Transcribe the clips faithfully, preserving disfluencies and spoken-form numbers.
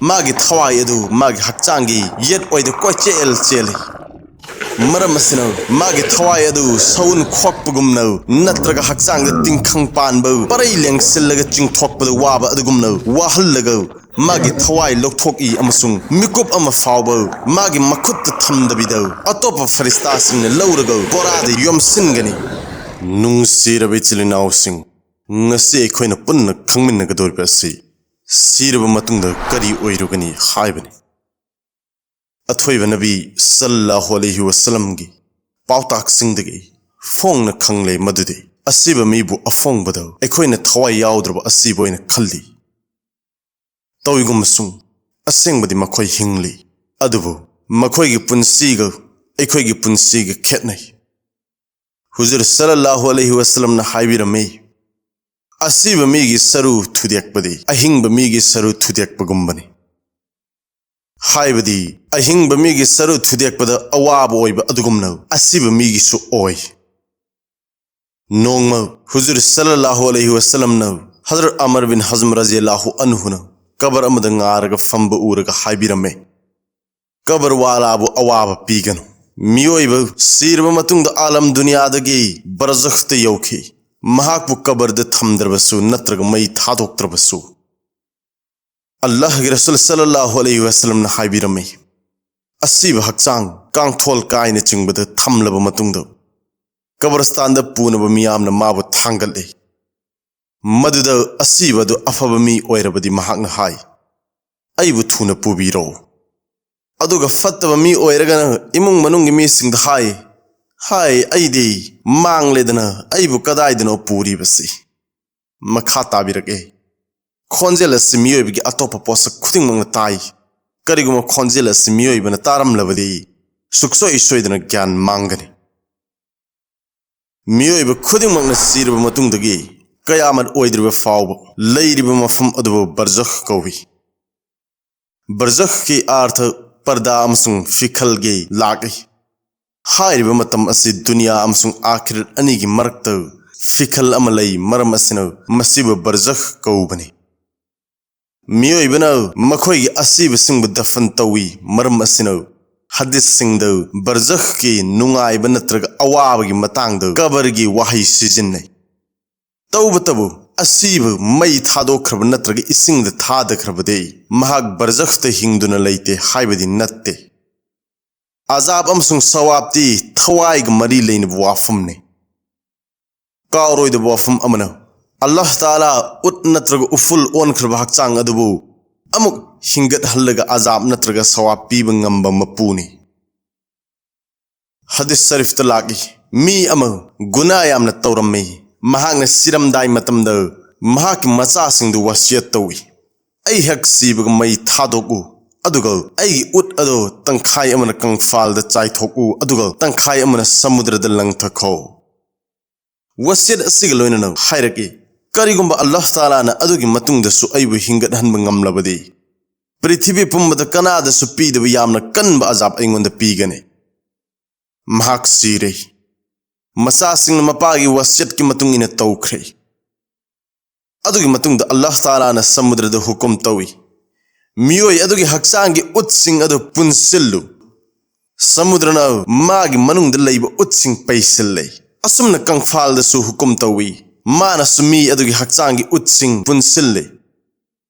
ꯃꯥꯒꯤ ꯊꯋꯥꯏ ꯑꯗꯨ ꯃꯥꯒꯤ ꯍꯛꯆꯥꯡꯒꯤ ꯌꯦꯠ ꯑꯣꯏꯗ ꯀꯣꯏꯆꯦꯜ ꯆꯦꯜꯂꯤ꯫ ꯃꯔꯝ ꯑꯁꯤꯅ, ꯃꯥꯒꯤ ꯊꯋꯥꯏ ꯑꯗꯨ ꯁꯎꯟ ꯈꯣꯛꯄꯒꯨꯝꯅ ꯅꯠꯇ꯭ꯔꯒ ꯍꯛꯆꯥꯡꯗ ꯇꯤꯡꯈꯪ ꯄꯥꯟꯕ ꯄꯔꯩ ꯂꯦꯡꯁꯤꯜꯂꯒ ꯆꯤꯡꯊꯣꯛꯄꯗ ꯋꯥꯕ ꯑꯗꯨꯒꯨꯝꯅ ꯋꯥꯍꯜꯂꯒ, ꯃꯥꯒꯤ ꯊꯋꯥꯏ ꯂꯧꯊꯣꯛꯏ ꯑꯃꯁꯨꯡ ꯃꯤꯀꯨꯞ ꯑꯃ ꯐꯥꯎꯕ ꯃꯥꯒꯤ ꯃꯈꯨꯠꯇ ꯊꯝꯗꯕꯤꯗ ꯑꯇꯣꯞꯄ ꯐꯔꯤꯁꯇꯥꯁꯤꯡꯅ ꯂꯧꯔꯒ ꯕꯣꯔꯥꯗ ꯌꯣꯝꯁꯤꯟꯒꯅꯤ꯫ ꯅꯨꯡꯁꯤꯔꯕ ꯏꯆꯤꯜ ꯏꯅꯥꯎꯁꯤꯡ, ꯉꯁꯤ ꯑꯩꯈꯣꯏꯅ ꯄꯨꯟꯅ ꯈꯪꯃꯤꯟꯅꯒꯗꯧꯔꯤꯕ ꯑꯁꯤ ꯁꯤꯔꯕ ꯃꯇꯨꯡꯗ ꯀꯔꯤ ꯑꯣꯏꯔꯨꯒꯅꯤ ꯍꯥꯏꯕꯅꯤ꯫ ꯑꯊꯣꯏꯕ ꯅꯕꯤ ꯁꯜꯂꯜꯂꯥꯍꯨ ꯑꯂꯩꯍꯤ ꯋꯁꯜꯂꯝꯒꯤ ꯄꯥꯎꯇꯥꯛꯁꯤꯡꯗꯒꯤ ꯐꯣꯡꯅ ꯈꯪꯂꯦ ꯃꯗꯨꯗꯤ ꯑꯁꯤꯕ ꯃꯤꯕꯨ ꯑꯐꯣꯡꯕꯗ ꯑꯩꯈꯣꯏꯅ ꯊꯋꯥꯏ ꯌꯥꯎꯗ꯭ꯔꯕ ꯑꯁꯤꯕ ꯑꯣꯏꯅ ꯈꯜꯂꯤ꯫ ꯇꯧꯏꯒꯨꯝꯕꯁꯨꯡ ꯑꯁꯦꯡꯕꯗꯤ ꯃꯈꯣꯏ ꯍꯤꯡꯂꯤ, ꯑꯗꯨꯕꯨ ꯃꯈꯣꯏꯒꯤ ꯄꯨꯟꯁꯤꯒ ꯑꯩꯈꯣꯏꯒꯤ ꯄꯨꯟꯁꯤꯒ ꯈꯦꯠꯅꯩ꯫ ꯍꯨꯖꯨꯔ ꯁꯜꯂꯜꯂꯥꯍꯨ ꯑꯂꯩꯍꯤ ꯋꯁꯜꯂꯝꯅ ꯍꯥꯏꯕꯤꯔꯝꯃꯤ, "ꯑꯁꯤꯕ ꯃꯤꯒꯤ ꯁꯔꯨ ꯊꯨꯗꯦꯛꯄꯗꯤ ꯑꯍꯤꯡꯕ ꯃꯤꯒꯤ ꯁꯔꯨ ꯊꯨꯗꯦꯛꯄꯒꯨꯝꯕꯅꯤ"꯫ ꯍꯥꯏꯕꯗꯤ, ꯑꯍꯤꯡꯕ ꯃꯤꯒꯤ ꯁꯔꯨ ꯊꯨꯗꯦꯛꯄꯗ ꯑꯋꯥꯕ ꯑꯣꯏꯕ ꯑꯗꯨꯒꯨꯝꯅ ꯑꯁꯤꯕ ꯃꯤꯒꯤꯁꯨ ꯑꯣꯏ꯫ ꯅꯣꯡꯃ ꯍꯨꯖꯨꯔ ꯁꯜꯂꯜꯂꯥꯍꯨ ꯑꯂꯩꯍꯤ ꯋꯁꯜꯂꯝꯅ ꯍꯖꯔꯠ ꯑꯃꯔ ꯕꯤꯟ ꯍꯖꯝ ꯔꯖꯤꯌꯜꯂꯥꯍꯨ ꯑꯟꯍꯨꯅ ꯀꯕꯔ ꯑꯃꯗ ꯉꯥꯔꯒ ꯐꯝꯕ ꯎꯔꯒ ꯍꯥꯏꯕꯤꯔꯝꯃꯦ, "ꯀꯕꯔ ꯋꯥꯂꯥꯕꯨ ꯑꯋꯥꯕ ꯄꯤꯒꯅꯨ꯫ ꯃꯤꯑꯣꯏꯕ ꯁꯤꯔꯕ ꯃꯇꯨꯡꯗ ꯑꯥꯂꯝ ꯗꯨꯅꯤꯌꯥꯗꯒꯤ ꯕꯔꯖꯈꯇ ꯌꯧꯈꯤ꯫ ꯃꯍꯥꯛꯄꯨ ꯀꯕꯔꯗ ꯊꯝꯗ꯭ꯔꯕꯁꯨ ꯅꯠꯇ꯭ꯔꯒ ꯃꯩ ꯊꯥꯗꯣꯛꯇ꯭ꯔꯕꯁꯨ"꯫ ꯑꯜꯂꯥꯍꯒꯤ ꯔꯁꯨꯜ ꯁꯜꯂꯜꯂꯥꯍꯨ ꯑꯂꯩꯍꯤ ꯋꯁꯜꯂꯝꯅ ꯍꯥꯏꯕꯤꯔꯝꯃꯤ, "ꯑꯁꯤꯕ ꯍꯛꯆꯥꯡ ꯀꯥꯡꯊꯣꯜ ꯀꯥꯏꯅꯆꯤꯡꯕꯗ ꯊꯝꯂꯕ ꯃꯇꯨꯡꯗ, ꯀꯕꯔꯁꯇꯥꯟꯗ ꯄꯨꯅꯕ ꯃꯤꯌꯥꯝꯅ ꯃꯥꯕꯨ ꯊꯥꯡꯒꯠꯂꯤ꯫ ꯃꯗꯨꯗ ꯑꯁꯤꯕ ꯑꯗꯨ ꯑꯐꯕ ꯃꯤ ꯑꯣꯏꯔꯕꯗꯤ ꯃꯍꯥꯛꯅ ꯍꯥꯏ, 'ꯑꯩꯕꯨ ꯊꯨꯅ ꯄꯨꯕꯤꯔꯣ.' ꯑꯗꯨꯒ ꯐꯠꯇꯕ ꯃꯤ ꯑꯣꯏꯔꯒꯅ ꯏꯃꯨꯡ ꯃꯅꯨꯡꯒꯤ ꯃꯤꯁꯤꯡꯗ ꯍꯥꯏ, 'ꯍꯥꯏ, ꯑꯩꯗꯤ ꯃꯥꯡꯂꯦꯗꯅ ꯑꯩꯕꯨ ꯀꯗꯥꯏꯗꯅꯣ ꯄꯨꯔꯤꯕꯁꯤ?'" ꯃꯈꯥ ꯇꯥꯕꯤꯔꯛꯑꯦ꯫ ꯈꯣꯟꯖꯦꯜ ꯑꯁꯤ ꯃꯤꯑꯣꯏꯕꯒꯤ ꯑꯇꯣꯞꯄ ꯄꯣꯠꯁꯛ ꯈꯨꯗꯤꯡꯃꯛꯅ ꯇꯥꯏ꯫ ꯀꯔꯤꯒꯨꯝꯕ ꯈꯣꯟꯖꯦꯜ ꯑꯁꯤ ꯃꯤꯑꯣꯏꯕꯅ ꯇꯥꯔꯝꯂꯕꯗꯤ, ꯁꯨꯛꯁꯣꯏ ꯁꯣꯏꯗꯅ ꯒ꯭ꯌꯥꯟ ꯃꯥꯡꯒꯅꯤ꯫ ꯃꯤꯑꯣꯏꯕ ꯈꯨꯗꯤꯡꯃꯛꯅ ꯁꯤꯔꯕ ꯃꯇꯨꯡꯗꯒꯤ ꯀꯌꯥꯃꯠ ꯑꯣꯏꯗ꯭ꯔꯤꯕ ꯐꯥꯎꯕ ꯂꯩꯔꯤꯕ ꯃꯐꯝ ꯑꯗꯨꯕꯨ ꯕꯔꯖꯈ ꯀꯧꯏ꯫ ꯕꯔꯖꯈꯀꯤ ꯑꯥꯔꯊ ꯄꯔꯗꯥ ꯑꯃꯁꯨꯡ ꯐꯤꯈꯜꯒꯤ ꯂꯥꯛꯏ꯫ ꯍꯥꯏꯔꯤꯕ ꯃꯇꯝ ꯑꯁꯤ ꯗꯨꯅꯤꯌꯥ ꯑꯃꯁꯨꯡ ꯑꯥꯈꯤꯔꯠ ꯑꯅꯤꯒꯤ ꯃꯔꯛꯇ ꯐꯤꯈꯜ ꯑꯃ ꯂꯩ, ꯃꯔꯝ ꯑꯁꯤꯅ ꯃꯁꯤꯕꯨ ꯕꯔꯖꯈ ꯀꯧꯕꯅꯤ꯫ ꯃꯤꯑꯣꯏꯕꯅ ꯃꯈꯣꯏꯒꯤ ꯑꯁꯤꯕꯁꯤꯡꯕꯨ ꯗꯐꯟ ꯇꯧꯏ꯫ ꯃꯔꯝ ꯑꯁꯤꯅ ꯍꯗꯤꯁꯁꯤꯡꯗ ꯕꯔꯖꯈꯀꯤ ꯅꯨꯡꯉꯥꯏꯕ ꯅꯠꯇ꯭ꯔꯒ ꯑꯋꯥꯕꯒꯤ ꯃꯇꯥꯡꯗ ꯀꯕꯔꯒꯤ ꯋꯥꯍꯩ ꯁꯤꯖꯤꯟꯅꯩ꯫ ꯇꯧꯕꯇꯕꯨ, ꯑꯁꯤꯕ ꯃꯩ ꯊꯥꯗꯣꯛꯈ꯭ꯔꯕ ꯅꯠꯇ꯭ꯔꯒ ꯏꯁꯤꯡꯗ ꯊꯥꯗꯈ꯭ꯔꯕꯗꯤ ꯃꯍꯥꯛ ꯕꯔꯖꯈꯇ ꯍꯤꯡꯗꯨꯅ ꯂꯩꯇꯦ ꯍꯥꯏꯕꯗꯤ ꯅꯠꯇꯦ꯫ ꯑꯖꯥꯕ ꯑꯃꯁꯨꯡ ꯁꯋꯥꯕꯇꯤ ꯊꯋꯥꯏꯒ ꯃꯔꯤ ꯂꯩꯅꯕ ꯋꯥꯐꯝꯅꯤ꯫ ꯀꯥꯎꯔꯣꯏꯗꯕ ꯋꯥꯐꯝ ꯑꯃꯅ, ꯑꯜꯂꯥꯍ ꯇꯥꯂꯥ ꯎꯠ ꯅꯠꯇ꯭ꯔꯒ ꯎꯐꯨꯜ ꯑꯣꯟꯈ꯭ꯔꯕ ꯍꯛꯆꯥꯡ ꯑꯗꯨꯕꯨ ꯑꯃꯨꯛ ꯍꯤꯡꯒꯠꯍꯜꯂꯒ ꯑꯖꯥꯕ ꯅꯠꯇ꯭ꯔꯒ ꯁꯋꯥꯕ ꯄꯤꯕ ꯉꯝꯕ ꯃꯄꯨꯅꯤ꯫ ꯍꯗꯤꯁ ꯁꯔꯤꯐꯇ ꯂꯥꯛꯏ, ꯃꯤ ꯑꯃ ꯒꯨꯅꯥ ꯌꯥꯝꯅ ꯇꯧꯔꯝꯃꯤ꯫ ꯃꯍꯥꯛꯅ ꯁꯤꯔꯝꯗꯥꯏ ꯃꯇꯝꯗ ꯃꯍꯥꯛꯀꯤ ꯃꯆꯥꯁꯤꯡꯗꯨ ꯋꯥꯁꯤꯌꯠ ꯇꯧꯏ, "ꯑꯩꯍꯥꯛ ꯁꯤꯕꯒ ꯃꯩ ꯊꯥꯗꯣꯛꯎ, ꯑꯗꯨꯒ ꯑꯩꯒꯤ ꯎꯠ ꯑꯗꯨ ꯇꯪꯈꯥꯏ ꯑꯃꯅ ꯀꯪꯐꯥꯜꯗ ꯆꯥꯏꯊꯣꯛꯎ, ꯑꯗꯨꯒ ꯇꯪꯈꯥꯏ ꯑꯃꯅ ꯁꯃꯨꯗ꯭ꯔꯗ ꯂꯪꯊꯈꯣ"꯫ ꯋꯥꯁꯤꯌꯠ ꯑꯁꯤꯒ ꯂꯣꯏꯅꯅ ꯍꯥꯏꯔꯛꯏ, "ꯀꯔꯤꯒꯨꯝꯕ ꯑꯜꯂꯥꯍ ꯇꯥꯂꯥꯅ ꯑꯗꯨꯒꯤ ꯃꯇꯨꯡꯗꯁꯨ ꯑꯩꯕꯨ ꯍꯤꯡꯒꯠꯍꯟꯕ ꯉꯝꯂꯕꯗꯤ, ꯄ꯭ꯔꯤꯊꯤꯕꯤ ꯄꯨꯝꯕꯗ ꯀꯅꯥꯗꯁꯨ ꯄꯤꯗꯕ ꯌꯥꯝꯅ ꯀꯟꯕ ꯑꯖꯥꯕ ꯑꯩꯉꯣꯟꯗ ꯄꯤꯒꯅꯤ"꯫ ꯃꯍꯥꯛ ꯁꯤꯔꯦ꯫ ꯃꯆꯥꯁꯤꯡꯅ ꯃꯄꯥꯒꯤ ꯋꯥꯁꯤꯌꯠꯀꯤ ꯃꯇꯨꯡ ꯏꯟꯅ ꯇꯧꯈ꯭ꯔꯦ꯫ ꯑꯗꯨꯒꯤ ꯃꯇꯨꯡꯗ ꯑꯜꯂꯥꯍ ꯇꯥꯂꯥꯅ ꯁꯃꯨꯗ꯭ꯔꯗ ꯍꯨꯀꯨꯝ ꯇꯧꯏ, "ꯃꯤꯑꯣꯏ ꯑꯗꯨꯒꯤ ꯍꯛꯆꯥꯡꯒꯤ ꯎꯠꯁꯤꯡ ꯑꯗꯨ ꯄꯨꯟꯁꯤꯜꯂꯨ"꯫ ꯁꯃꯨꯗ꯭ꯔꯅ ꯃꯥꯒꯤ ꯃꯅꯨꯡꯗ ꯂꯩꯕ ꯎꯠꯁꯤꯡ ꯄꯩꯁꯤꯜꯂꯦ꯫ ꯑꯁꯨꯝꯅ ꯀꯪꯐꯥꯜꯗꯁꯨ ꯍꯨꯀꯨꯝ ꯇꯧꯏ, ꯃꯥꯅꯁꯨ ꯃꯤ ꯑꯗꯨꯒꯤ ꯍꯛꯆꯥꯡꯒꯤ ꯎꯠꯁꯤꯡ ꯄꯨꯟꯁꯤꯜꯂꯦ꯫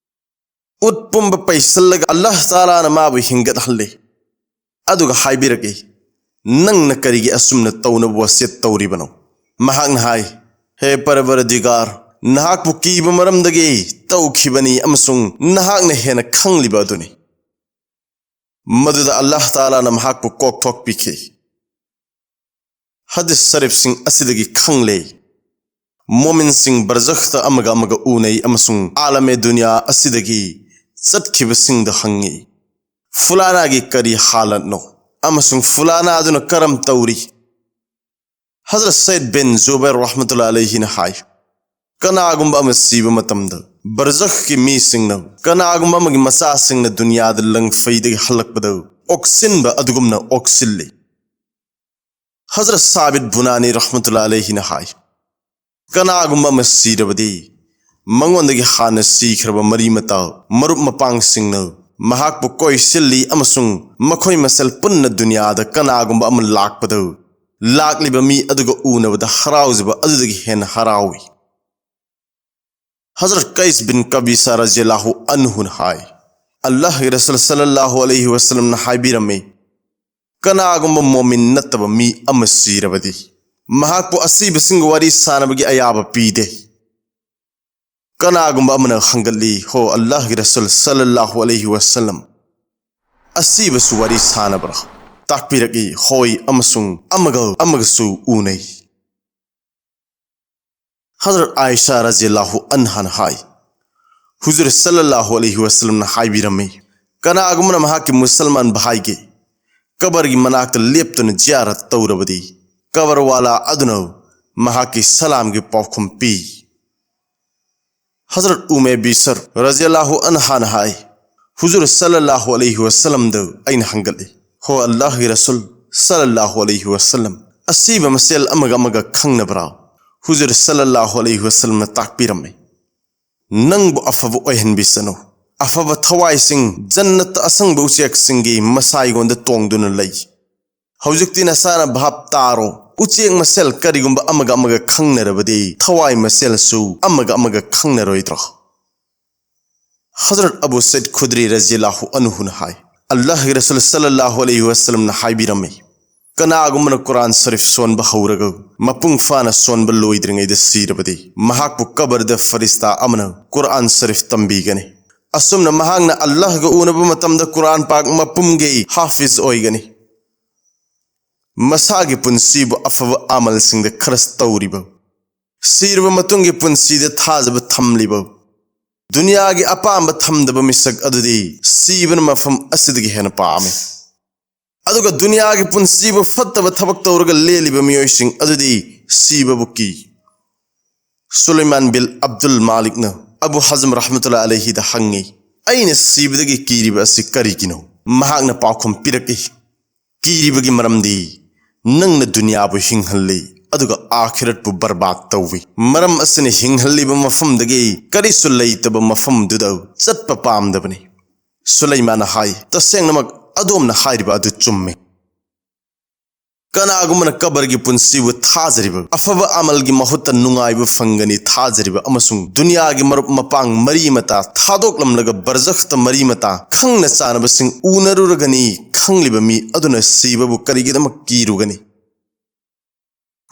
ꯎꯠ ꯄꯨꯝꯕ ꯄꯩꯁꯤꯜꯂꯒ ꯑꯜꯂꯥꯍ ꯇꯥꯂꯥꯅ ꯃꯥꯕꯨ ꯍꯤꯡꯒꯠꯍꯜꯂꯦ꯫ ꯑꯗꯨꯒ ꯍꯥꯏꯕꯤꯔꯛꯏ, "ꯅꯪꯅ ꯀꯔꯤꯒꯤ ꯑꯁꯨꯝꯅ ꯇꯧꯅꯕ ꯋꯥꯁꯤꯌꯠ ꯇꯧꯔꯤꯕꯅꯣ?" ꯃꯍꯥꯛꯅ ꯍꯥꯏ, "ꯍꯦ ꯄꯔꯕꯔꯗꯤꯒꯥꯔ, ꯅꯍꯥꯛꯄꯨ ꯀꯤꯕ ꯃꯔꯝꯗꯒꯤ ꯇꯧꯈꯤꯕꯅꯤ ꯑꯃꯁꯨꯡ ꯅꯍꯥꯛꯅ ꯍꯦꯟꯅ ꯈꯪꯂꯤꯕ ꯑꯗꯨꯅꯤ"꯫ ꯃꯗꯨꯗ ꯑꯜꯂꯥꯍ ꯇꯥꯂꯥꯅ ꯃꯍꯥꯛꯄꯨ ꯀꯣꯛꯊꯣꯛꯄꯤꯈꯤ꯫ ꯍꯗꯤꯁ ꯁꯔꯤꯐꯁꯤꯡ ꯑꯁꯤꯗꯒꯤ ꯈꯪꯂꯦ, ꯃꯣꯃꯤꯟꯁꯤꯡ ꯕꯔꯖꯈꯇ ꯑꯃꯒ ꯑꯃꯒ ꯎꯅꯩ ꯑꯃꯁꯨꯡ ꯑꯥꯂꯃꯦ ꯗꯨꯅꯤꯌꯥ ꯑꯁꯤꯗꯒꯤ ꯆꯠꯈꯤꯕꯁꯤꯡꯗ ꯍꯪꯉꯤ, "ꯐꯨꯂꯥꯅꯥꯒꯤ ꯀꯔꯤ ꯍꯥꯂꯠꯅꯣ ꯑꯃꯁꯨꯡ ꯐꯨꯂꯥꯅꯥ ꯑꯗꯨꯅ ꯀꯔꯝ ꯇꯧꯔꯤ?" ꯍꯖꯔꯠ ꯁꯩꯗ ꯕꯤꯟ ꯖꯨꯕꯩꯔ ꯔꯍꯃꯇꯨꯜꯂꯥꯍꯤ ꯑꯂꯩꯍꯤꯅ ꯍꯥꯏ, "ꯀꯅꯥꯒꯨꯝꯕ ꯑꯃ ꯁꯤꯕ ꯃꯇꯝꯗ ꯕꯔꯖꯈꯀꯤ ꯃꯤꯁꯤꯡꯅ ꯀꯅꯥꯒꯨꯝꯕ ꯑꯃꯒꯤ ꯃꯆꯥꯁꯤꯡꯅ ꯗꯨꯅꯤꯌꯥꯗ ꯂꯪꯐꯩꯗꯒꯤ ꯍꯜꯂꯛꯄꯗ ꯑꯣꯛꯁꯤꯟꯕ ꯑꯗꯨꯒꯨꯝꯅ ꯑꯣꯛꯁꯤꯜꯂꯤ"꯫ ꯍꯖꯔꯠ ꯁꯥꯕꯤꯠ ꯕꯨꯅꯥꯅꯤ ꯔꯍꯃꯇꯨꯜꯂꯥꯍꯤ ꯑꯂꯩꯍꯤꯅ ꯍꯥꯏ, "ꯀꯅꯥꯒꯨꯝꯕ ꯑꯃ ꯁꯤꯔꯕꯗꯤ ꯃꯉꯣꯟꯗꯒꯤ ꯍꯥꯟꯅ ꯁꯤꯈ꯭ꯔꯕ ꯃꯔꯤ ꯃꯇꯥ, ꯃꯔꯨꯞ ꯃꯄꯥꯡꯁꯤꯡꯅ ꯃꯍꯥꯛꯄꯨ ꯀꯣꯏꯁꯤꯜꯂꯤ ꯑꯃꯁꯨꯡ ꯃꯈꯣꯏ ꯃꯁꯦꯜ ꯄꯨꯟꯅ ꯗꯨꯅꯤꯌꯥꯗ ꯀꯅꯥꯒꯨꯝꯕ ꯑꯃ ꯂꯥꯛꯄꯗ ꯂꯥꯛꯂꯤꯕ ꯃꯤ ꯑꯗꯨꯒ ꯎꯅꯕꯗ ꯍꯔꯥꯎꯖꯕ ꯑꯗꯨꯗꯒꯤ ꯍꯦꯟꯅ ꯍꯔꯥꯎꯏ꯫ ꯍꯖꯔꯠ ꯀꯩꯁ ꯕꯤꯟ ꯀꯕꯤꯁꯥ ꯔꯖꯤꯌꯜꯂꯥꯍꯨ ꯑꯟꯍꯨꯅ ꯍꯥꯏ, "ꯑꯜꯂꯥꯍꯒꯤ ꯔꯁꯨꯜ ꯁꯜꯂꯜꯂꯥꯍꯨ ꯑꯂꯩꯍꯤ ꯋꯁꯜꯂꯝꯅ ꯍꯥꯏꯕꯤꯔꯝꯃꯤ, ꯀꯅꯥꯒꯨꯝꯕ ꯃꯣꯃꯤꯟ ꯅꯠꯇꯕ ꯃꯤ ꯑꯃ ꯁꯤꯔꯕꯗꯤ ꯃꯍꯥꯛꯄꯨ ꯑꯁꯤꯕꯁꯤꯡꯒ ꯋꯥꯔꯤ ꯁꯥꯟꯅꯕꯒꯤ ꯑꯌꯥꯕ ꯄꯤꯗꯦ꯫ ꯀꯅꯥꯒꯨꯝꯕ ꯑꯃꯅ ꯍꯪꯒꯠꯂꯤ, 'ꯍꯣ ꯑꯜꯂꯥꯍꯒꯤ ꯔꯁꯨꯜ ꯁꯜꯂꯜꯂꯥꯍꯨ ꯑꯂꯩꯍꯤ ꯋꯁꯜꯂꯝ, ꯑꯁꯤꯕꯁꯨ ꯋꯥꯔꯤ ꯁꯥꯟꯅꯕ꯭ꯔꯥ?' ꯇꯥꯛꯄꯤꯔꯛꯏ, 'ꯍꯣꯏ, ꯑꯃꯁꯨꯡ ꯑꯃꯒ ꯑꯃꯒꯁꯨ ꯎꯅꯩ.'" ꯍꯖꯔꯠ ꯑꯥꯏꯁꯥ ꯔꯖꯤꯌꯜꯂꯥꯍꯨ ꯑꯟꯍꯥꯅ ꯍꯥꯏ, ꯍꯨꯖꯨꯔ ꯁꯜꯂꯜꯂꯥꯍꯨ ꯑꯂꯩꯍꯤ ꯋꯁꯜꯂꯝꯅ ꯍꯥꯏꯕꯤꯔꯝꯃꯤ, ꯀꯅꯥꯒꯨꯝꯕꯅ ꯃꯍꯥꯛꯀꯤ ꯃꯨꯁꯜꯃꯥꯟ ꯚꯥꯏꯒꯤ ꯀꯕꯔꯒꯤ ꯃꯅꯥꯛꯇ ꯂꯦꯞꯇꯨꯅ ꯖꯤꯌꯥꯔꯠ ꯇꯧꯔꯕꯗꯤ ꯀꯕꯔꯋꯥꯂꯥ ꯑꯗꯨꯅ ꯃꯍꯥꯛꯀꯤ ꯁꯂꯥꯝꯒꯤ ꯄꯥꯎꯈꯨꯝ ꯄꯤ꯫ ꯍꯖꯔꯠ ꯎꯃꯦ ꯕꯤꯁꯔ ꯔꯖꯤꯌꯜꯂꯥꯍꯨ ꯑꯟꯍꯥꯅ ꯍꯥꯏ, ꯍꯨꯖꯨꯔ ꯁꯜꯂꯜꯂꯥꯍꯨ ꯑꯂꯩꯍꯤ ꯋꯁꯜꯂꯝꯗ ꯑꯩꯅ ꯍꯪꯒꯠꯂꯤ, "ꯍꯣ ꯑꯜꯂꯥꯍꯒꯤ ꯔꯁꯨꯜ ꯁꯜꯂꯜꯂꯥꯍꯨ ꯑꯂꯩꯍꯤ ꯋꯁꯜꯂꯝ, ꯑꯁꯤꯕ ꯃꯁꯦꯜ ꯑꯃꯒ ꯑꯃꯒ ꯈꯪꯅꯕ꯭ꯔꯥ?" ꯍꯨꯖꯨꯔ ꯁꯜꯂꯜꯂꯥꯍꯨ ꯑꯂꯩꯍꯤ ꯋꯁꯜꯂꯝꯅ ꯇꯥꯛꯄꯤꯔꯝꯃꯤ, "ꯅꯪꯕꯨ ꯑꯐꯕ ꯑꯣꯏꯍꯟꯕꯤꯁꯅꯨ꯫ ꯑꯐꯕ ꯊꯋꯥꯏꯁꯤꯡ ꯖꯟꯅꯠꯇ ꯑꯁꯪꯕ ꯎꯆꯦꯛꯁꯤꯡꯒꯤ ꯃꯁꯥꯏꯒꯣꯟꯗ ꯇꯣꯡꯗꯨꯅ ꯂꯩ꯫ ꯍꯧꯖꯤꯛꯇꯤ ꯅꯁꯥꯅ ꯚꯥꯞ ꯇꯥꯔꯣ꯫ ꯎꯆꯦꯛ ꯃꯁꯦꯜ ꯀꯔꯤꯒꯨꯝꯕ ꯑꯃꯒ ꯑꯃꯒ ꯈꯪꯅꯔꯕꯗꯤ ꯊꯋꯥꯏ ꯃꯁꯦꯜꯁꯨ ꯑꯃꯒ ꯑꯃꯒ ꯈꯪꯅꯔꯣꯏꯗ꯭ꯔꯣ?" ꯍꯖꯔꯠ ꯑꯕꯨ ꯁꯩꯗ ꯈꯨꯗ꯭ꯔꯤ ꯔꯖꯤꯌꯜꯂꯥꯍꯨ ꯑꯟꯍꯨꯅ ꯍꯥꯏ, ꯑꯜꯂꯥꯍꯒꯤ ꯔꯁꯨꯜ ꯁꯜꯂꯜꯂꯥꯍꯨ ꯑꯂꯩꯍꯤ ꯋꯁꯜꯂꯝꯅ ꯍꯥꯏꯕꯤꯔꯝꯃꯤ, ꯀꯅꯥꯒꯨꯝꯕꯅ ꯀꯨꯔꯥꯟ ꯁꯔꯤꯐ ꯁꯣꯟꯕ ꯍꯧꯔꯒ ꯃꯄꯨꯡ ꯐꯥꯅ ꯁꯣꯟꯕ ꯂꯣꯏꯗ꯭ꯔꯤꯉꯩꯗ ꯁꯤꯔꯕꯗꯤ ꯃꯍꯥꯛꯄꯨ ꯀꯕꯔꯗ ꯐꯔꯤꯁꯇꯥ ꯑꯃꯅ ꯀꯨꯔꯥꯟ ꯁꯔꯤꯐ ꯇꯝꯕꯤꯒꯅꯤ꯫ ꯑꯁꯨꯝꯅ ꯃꯍꯥꯛꯅ ꯑꯜꯂꯥꯍꯒ ꯎꯅꯕ ꯃꯇꯝꯗ ꯀꯨꯔꯥꯟ ꯄꯥꯛ ꯃꯄꯨꯝꯒꯤ ꯍꯥꯐꯤꯖ ꯑꯣꯏꯒꯅꯤ꯫ ꯃꯁꯥꯒꯤ ꯄꯨꯟꯁꯤꯕꯨ ꯑꯐꯕ ꯑꯃꯜꯁꯤꯡꯗ ꯈꯔꯁ ꯇꯧꯔꯤꯕ, ꯁꯤꯔꯕ ꯃꯇꯨꯡꯒꯤ ꯄꯨꯟꯁꯤꯗ ꯊꯥꯖꯕ ꯊꯝꯂꯤꯕ, ꯗꯨꯅꯤꯌꯥꯒꯤ ꯑꯄꯥꯝꯕ ꯊꯝꯗꯕ ꯃꯤꯁꯛ ꯑꯗꯨꯗꯤ ꯁꯤꯕꯅ ꯃꯐꯝ ꯑꯁꯤꯗꯒꯤ ꯍꯦꯟꯅ ꯄꯥꯝꯃꯤ꯫ ꯑꯗꯨꯒ ꯗꯨꯅꯤꯌꯥꯒꯤ ꯄꯨꯟꯁꯤꯕꯨ ꯐꯠꯇꯕ ꯊꯕꯛ ꯇꯧꯔꯒ ꯂꯦꯜꯂꯤꯕ ꯃꯤꯑꯣꯏꯁꯤꯡ ꯑꯗꯨꯗꯤ ꯁꯤꯕꯕꯨ ꯀꯤ꯫ ꯁꯨꯂꯩꯃꯥꯟ ꯕꯤꯜ ꯑꯕꯗꯨꯜ ꯃꯥꯂꯤꯛꯅ ꯑꯕꯨ ꯍꯖꯝ ꯔꯍꯃꯇꯨꯜꯂꯥ ꯑꯂꯩꯍꯤꯗ ꯍꯪꯉꯤ, "ꯑꯩꯅ ꯁꯤꯕꯗꯒꯤ ꯀꯤꯔꯤꯕ ꯑꯁꯤ ꯀꯔꯤꯒꯤꯅꯣ?" ꯃꯍꯥꯛꯅ ꯄꯥꯎꯈꯨꯝ ꯄꯤꯔꯛꯏ, "ꯀꯤꯔꯤꯕꯒꯤ ꯃꯔꯝꯗꯤ ꯅꯪꯅ ꯗꯨꯅꯤꯌꯥꯕꯨ ꯍꯤꯡꯍꯜꯂꯤ, ꯑꯗꯨꯒ ꯑꯥꯈꯤꯔꯠꯄꯨ ꯕꯔꯕꯥꯗ ꯇꯧꯏ꯫ ꯃꯔꯝ ꯑꯁꯤꯅ ꯍꯤꯡꯍꯜꯂꯤꯕ ꯃꯐꯝꯗꯒꯤ ꯀꯔꯤꯁꯨ ꯂꯩꯇꯕ ꯃꯐꯝꯗꯨꯗ ꯆꯠꯄ ꯄꯥꯝꯗꯕꯅꯤ꯫ ꯁꯨꯂꯩꯃꯥꯟꯅ ꯍꯥꯏ, "ꯇꯁꯦꯡꯅꯃꯛ ꯑꯗꯣꯝꯅ ꯍꯥꯏꯔꯤꯕ ꯑꯗꯨ ꯆꯨꯝꯃꯤ꯫ ꯀꯅꯥꯒꯨꯝꯕꯅ ꯀꯕꯔꯒꯤ ꯄꯨꯟꯁꯤꯕꯨ ꯊꯥꯖꯔꯤꯕ, ꯑꯐꯕ ꯑꯃꯜꯒꯤ ꯃꯍꯨꯠꯇ ꯅꯨꯡꯉꯥꯏꯕ ꯐꯪꯒꯅꯤ ꯊꯥꯖꯔꯤꯕ ꯑꯃꯁꯨꯡ ꯗꯨꯅꯤꯌꯥꯒꯤ ꯃꯔꯨꯞ ꯃꯄꯥꯡ ꯃꯔꯤ ꯃꯇꯥ ꯊꯥꯗꯣꯛꯂꯝꯂꯒ ꯕꯔꯖꯈꯇ ꯃꯔꯤ ꯃꯇꯥ ꯈꯪꯅ ꯆꯥꯅꯕꯁꯤꯡ ꯎꯅꯔꯨꯔꯒꯅꯤ ꯈꯪꯂꯤꯕ ꯃꯤ ꯑꯗꯨꯅ ꯁꯤꯕꯕꯨ ꯀꯔꯤꯒꯤꯗꯃꯛ ꯀꯤꯔꯨꯒꯅꯤ?"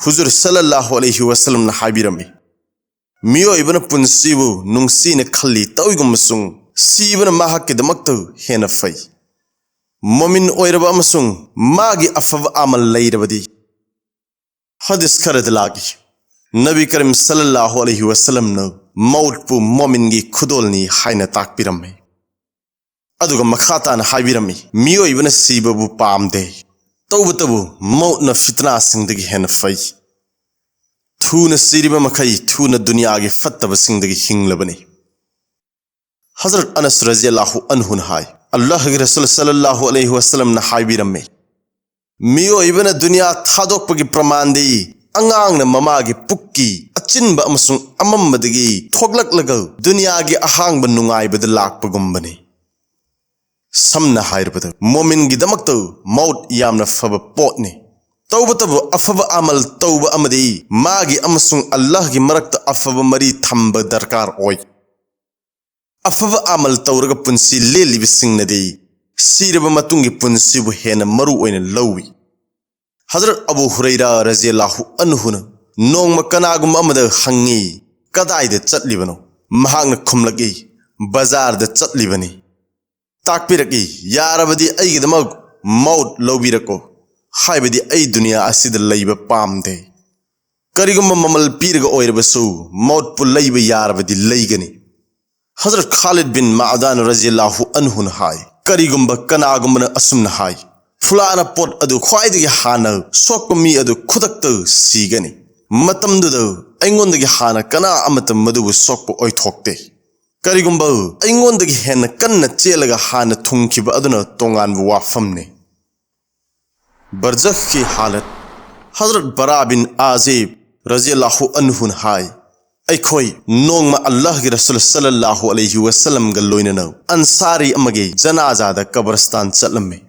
ꯍꯨꯖꯨꯔ ꯁꯜꯂꯜꯂꯥꯍꯨ ꯑꯂꯩꯍꯤ ꯋꯁꯜꯂꯝꯅ ꯍꯥꯏꯕꯤꯔꯝꯃꯤ, "ꯃꯤꯑꯣꯏꯕꯅ ꯄꯨꯟꯁꯤꯕꯨ ꯅꯨꯡꯁꯤꯅ ꯈꯜꯂꯤ ꯇꯧꯏꯒꯨꯝꯕꯁꯨꯡ ꯁꯤꯕꯅ ꯃꯍꯥꯛꯀꯤꯗꯃꯛꯇ ꯍꯦꯟꯅ ꯐꯩ꯫ ꯃꯣꯃꯤꯟ ꯑꯣꯏꯔꯕ ꯑꯃꯁꯨꯡ ꯃꯥꯒꯤ ꯑꯐꯕ ꯑꯃꯜ ꯂꯩꯔꯕꯗꯤ"꯫ ꯍꯗꯤꯁ ꯈꯔꯗ ꯂꯥꯛꯏ, ꯅꯕꯤ ꯀꯔꯤꯝ ꯁꯜꯂꯜꯂꯥꯍꯨ ꯑꯂꯩꯍꯤ ꯋꯁꯜꯂꯝꯅ ꯃꯧꯠꯄꯨ ꯃꯣꯃꯤꯟꯒꯤ ꯈꯨꯗꯣꯜꯅꯤ ꯍꯥꯏꯅ ꯇꯥꯛꯄꯤꯔꯝꯃꯤ꯫ ꯑꯗꯨꯒ ꯃꯈꯥ ꯇꯥꯅ ꯍꯥꯏꯕꯤꯔꯝꯃꯤ, "ꯃꯤꯑꯣꯏꯕꯅ ꯁꯤꯕꯕꯨ ꯄꯥꯝꯗꯦ, ꯇꯧꯕꯇꯕꯨ ꯃꯧꯠꯅ ꯐꯤꯇꯅꯥꯁꯤꯡꯗꯒꯤ ꯍꯦꯟꯅ ꯐꯩ꯫ ꯊꯨꯅ ꯁꯤꯔꯤꯕ ꯃꯈꯩ ꯊꯨꯅ ꯗꯨꯅꯤꯌꯥꯒꯤ ꯐꯠꯇꯕꯁꯤꯡꯗꯒꯤ ꯍꯤꯡꯂꯕꯅꯤ"꯫ ꯍꯖꯔꯠ ꯑꯅꯁ ꯔꯖꯤꯌꯜꯂꯥꯍꯨ ꯑꯟꯍꯨꯅ ꯍꯥꯏ, "ꯑꯜꯂꯥꯍꯒꯤ ꯔꯁꯨꯜ ꯁꯜꯂꯜꯂꯥꯍꯨ ꯑꯂꯩꯍꯤ ꯋꯁꯜꯂꯝꯅ ꯍꯥꯏꯕꯤꯔꯝꯃꯤ, ꯃꯤꯑꯣꯏꯕꯅ ꯗꯨꯅꯤꯌꯥ ꯊꯥꯗꯣꯛꯄꯒꯤ ꯄ꯭ꯔꯃꯥꯟꯗꯤ ꯑꯉꯥꯡꯅ ꯃꯃꯥꯒꯤ ꯄꯨꯛꯀꯤ ꯑꯆꯤꯟꯕ ꯑꯃꯁꯨꯡ ꯑꯃꯝꯕꯗꯒꯤ ꯊꯣꯛꯂꯛꯂꯒ ꯗꯨꯅꯤꯌꯥꯒꯤ ꯑꯍꯥꯡꯕ ꯅꯨꯡꯉꯥꯏꯕꯗ ꯂꯥꯛꯄꯒꯨꯝꯕꯅꯤ"꯫ ꯁꯝꯅ ꯍꯥꯏꯔꯕꯗ, ꯃꯣꯃꯤꯟꯒꯤꯗꯃꯛꯇ ꯃꯧꯠ ꯌꯥꯝꯅ ꯐꯕ ꯄꯣꯠꯅꯤ꯫ ꯇꯧꯕꯇꯕꯨ ꯑꯐꯕ ꯑꯃꯜ ꯇꯧꯕ ꯑꯃꯗꯤ ꯃꯥꯒꯤ ꯑꯃꯁꯨꯡ ꯑꯜꯂꯥꯍꯒꯤ ꯃꯔꯛꯇ ꯑꯐꯕ ꯃꯔꯤ ꯊꯝꯕ ꯗꯔꯀꯥꯔ ꯑꯣꯏ꯫ ꯑꯐꯕ ꯑꯃꯜ ꯇꯧꯔꯒ ꯄꯨꯟꯁꯤ ꯂꯦꯜꯂꯤꯕꯁꯤꯡꯅꯗꯤ ꯁꯤꯔꯕ ꯃꯇꯨꯡꯒꯤ ꯄꯨꯟꯁꯤꯕꯨ ꯍꯦꯟꯅ ꯃꯔꯨ ꯑꯣꯏꯅ ꯂꯧꯏ꯫ ꯍꯖꯔꯠ ꯑꯕꯨ ꯍꯨꯔꯩꯔꯥ ꯔꯖꯤꯌꯜꯂꯥꯍꯨ ꯑꯟꯍꯨꯅ ꯅꯣꯡꯃ ꯀꯅꯥꯒꯨꯝꯕ ꯑꯃꯗ ꯍꯪꯉꯤ, "ꯀꯗꯥꯏꯗ ꯆꯠꯂꯤꯕꯅꯣ?" ꯃꯍꯥꯛꯅ ꯈꯨꯝꯂꯛꯏ, "ꯕꯖꯥꯔꯗ ꯆꯠꯂꯤꯕꯅꯤ"꯫ ꯇꯥꯛꯄꯤꯔꯛꯏ, "ꯌꯥꯔꯕꯗꯤ ꯑꯩꯒꯤꯗꯃꯛ ꯃꯧꯠ ꯂꯧꯕꯤꯔꯛꯎ, ꯍꯥꯏꯕꯗꯤ ꯑꯩ ꯗꯨꯅꯤꯌꯥ ꯑꯁꯤꯗ ꯂꯩꯕ ꯄꯥꯝꯗꯦ꯫ ꯀꯔꯤꯒꯨꯝꯕ ꯃꯃꯜ ꯄꯤꯔꯒ ꯑꯣꯏꯔꯕꯁꯨ ꯃꯧꯠꯄꯨ ꯂꯩꯕ ꯌꯥꯔꯕꯗꯤ ꯂꯩꯒꯅꯤ"꯫ ꯍꯖꯔꯠ ꯈꯥꯂꯤꯗ ꯕꯤꯟ ꯃꯥꯗꯥꯟ ꯔꯖꯤꯌꯜꯂꯥꯍꯨ ꯑꯟꯍꯨꯅ ꯍꯥꯏ, "ꯀꯔꯤꯒꯨꯝꯕ ꯀꯅꯥꯒꯨꯝꯕꯅ ꯑꯁꯨꯝꯅ ꯍꯥꯏ, 'ꯐꯨꯂꯥꯅ ꯄꯣꯠ ꯑꯗꯨ ꯈ꯭ꯋꯥꯏꯗꯒꯤ ꯍꯥꯟꯅ ꯁꯣꯛꯄ ꯃꯤ ꯑꯗꯨ ꯈꯨꯗꯛꯇ ꯁꯤꯒꯅꯤ', ꯃꯇꯝꯗꯨꯗ ꯑꯩꯉꯣꯟꯗꯒꯤ ꯍꯥꯟꯅ ꯀꯅꯥ ꯑꯃꯠꯇ ꯃꯗꯨꯕꯨ ꯁꯣꯛꯄ ꯑꯣꯏꯊꯣꯛꯇꯦ꯫ ꯀꯔꯤꯒꯨꯝꯕ ꯑꯩꯉꯣꯟꯗꯒꯤ ꯍꯦꯟꯅ ꯀꯟꯅ ꯆꯦꯜꯂꯒ ꯍꯥꯟꯅ ꯊꯨꯡꯈꯤꯕ ꯑꯗꯨꯅ ꯇꯣꯉꯥꯟꯕ ꯋꯥꯐꯝꯅꯤ"꯫ ꯕꯔꯖꯈꯀꯤ ꯍꯥꯂꯠ꯫ ꯍꯖꯔꯠ ꯕꯔꯥ ꯕꯤꯟ ꯑꯥꯖꯤꯕ ꯔꯖꯤꯌꯜꯂꯥꯍꯨ ꯑꯟꯍꯨꯅ ꯍꯥꯏ, ꯑꯩꯈꯣꯏ ꯅꯣꯡꯃ ꯑꯜꯂꯥꯍꯒꯤ ꯔꯁꯨꯜ ꯁꯜꯂꯜꯂꯥꯍꯨ ꯑꯂꯩꯍꯤ ꯋꯁꯜꯂꯝꯒ ꯂꯣꯏꯅꯅ ꯑꯟꯁꯥꯔꯤ ꯑꯃꯒꯤ ꯖꯅꯥꯖꯥꯗ ꯀꯕꯔꯁꯇꯥꯟ ꯆꯠꯂꯝꯃꯤ꯫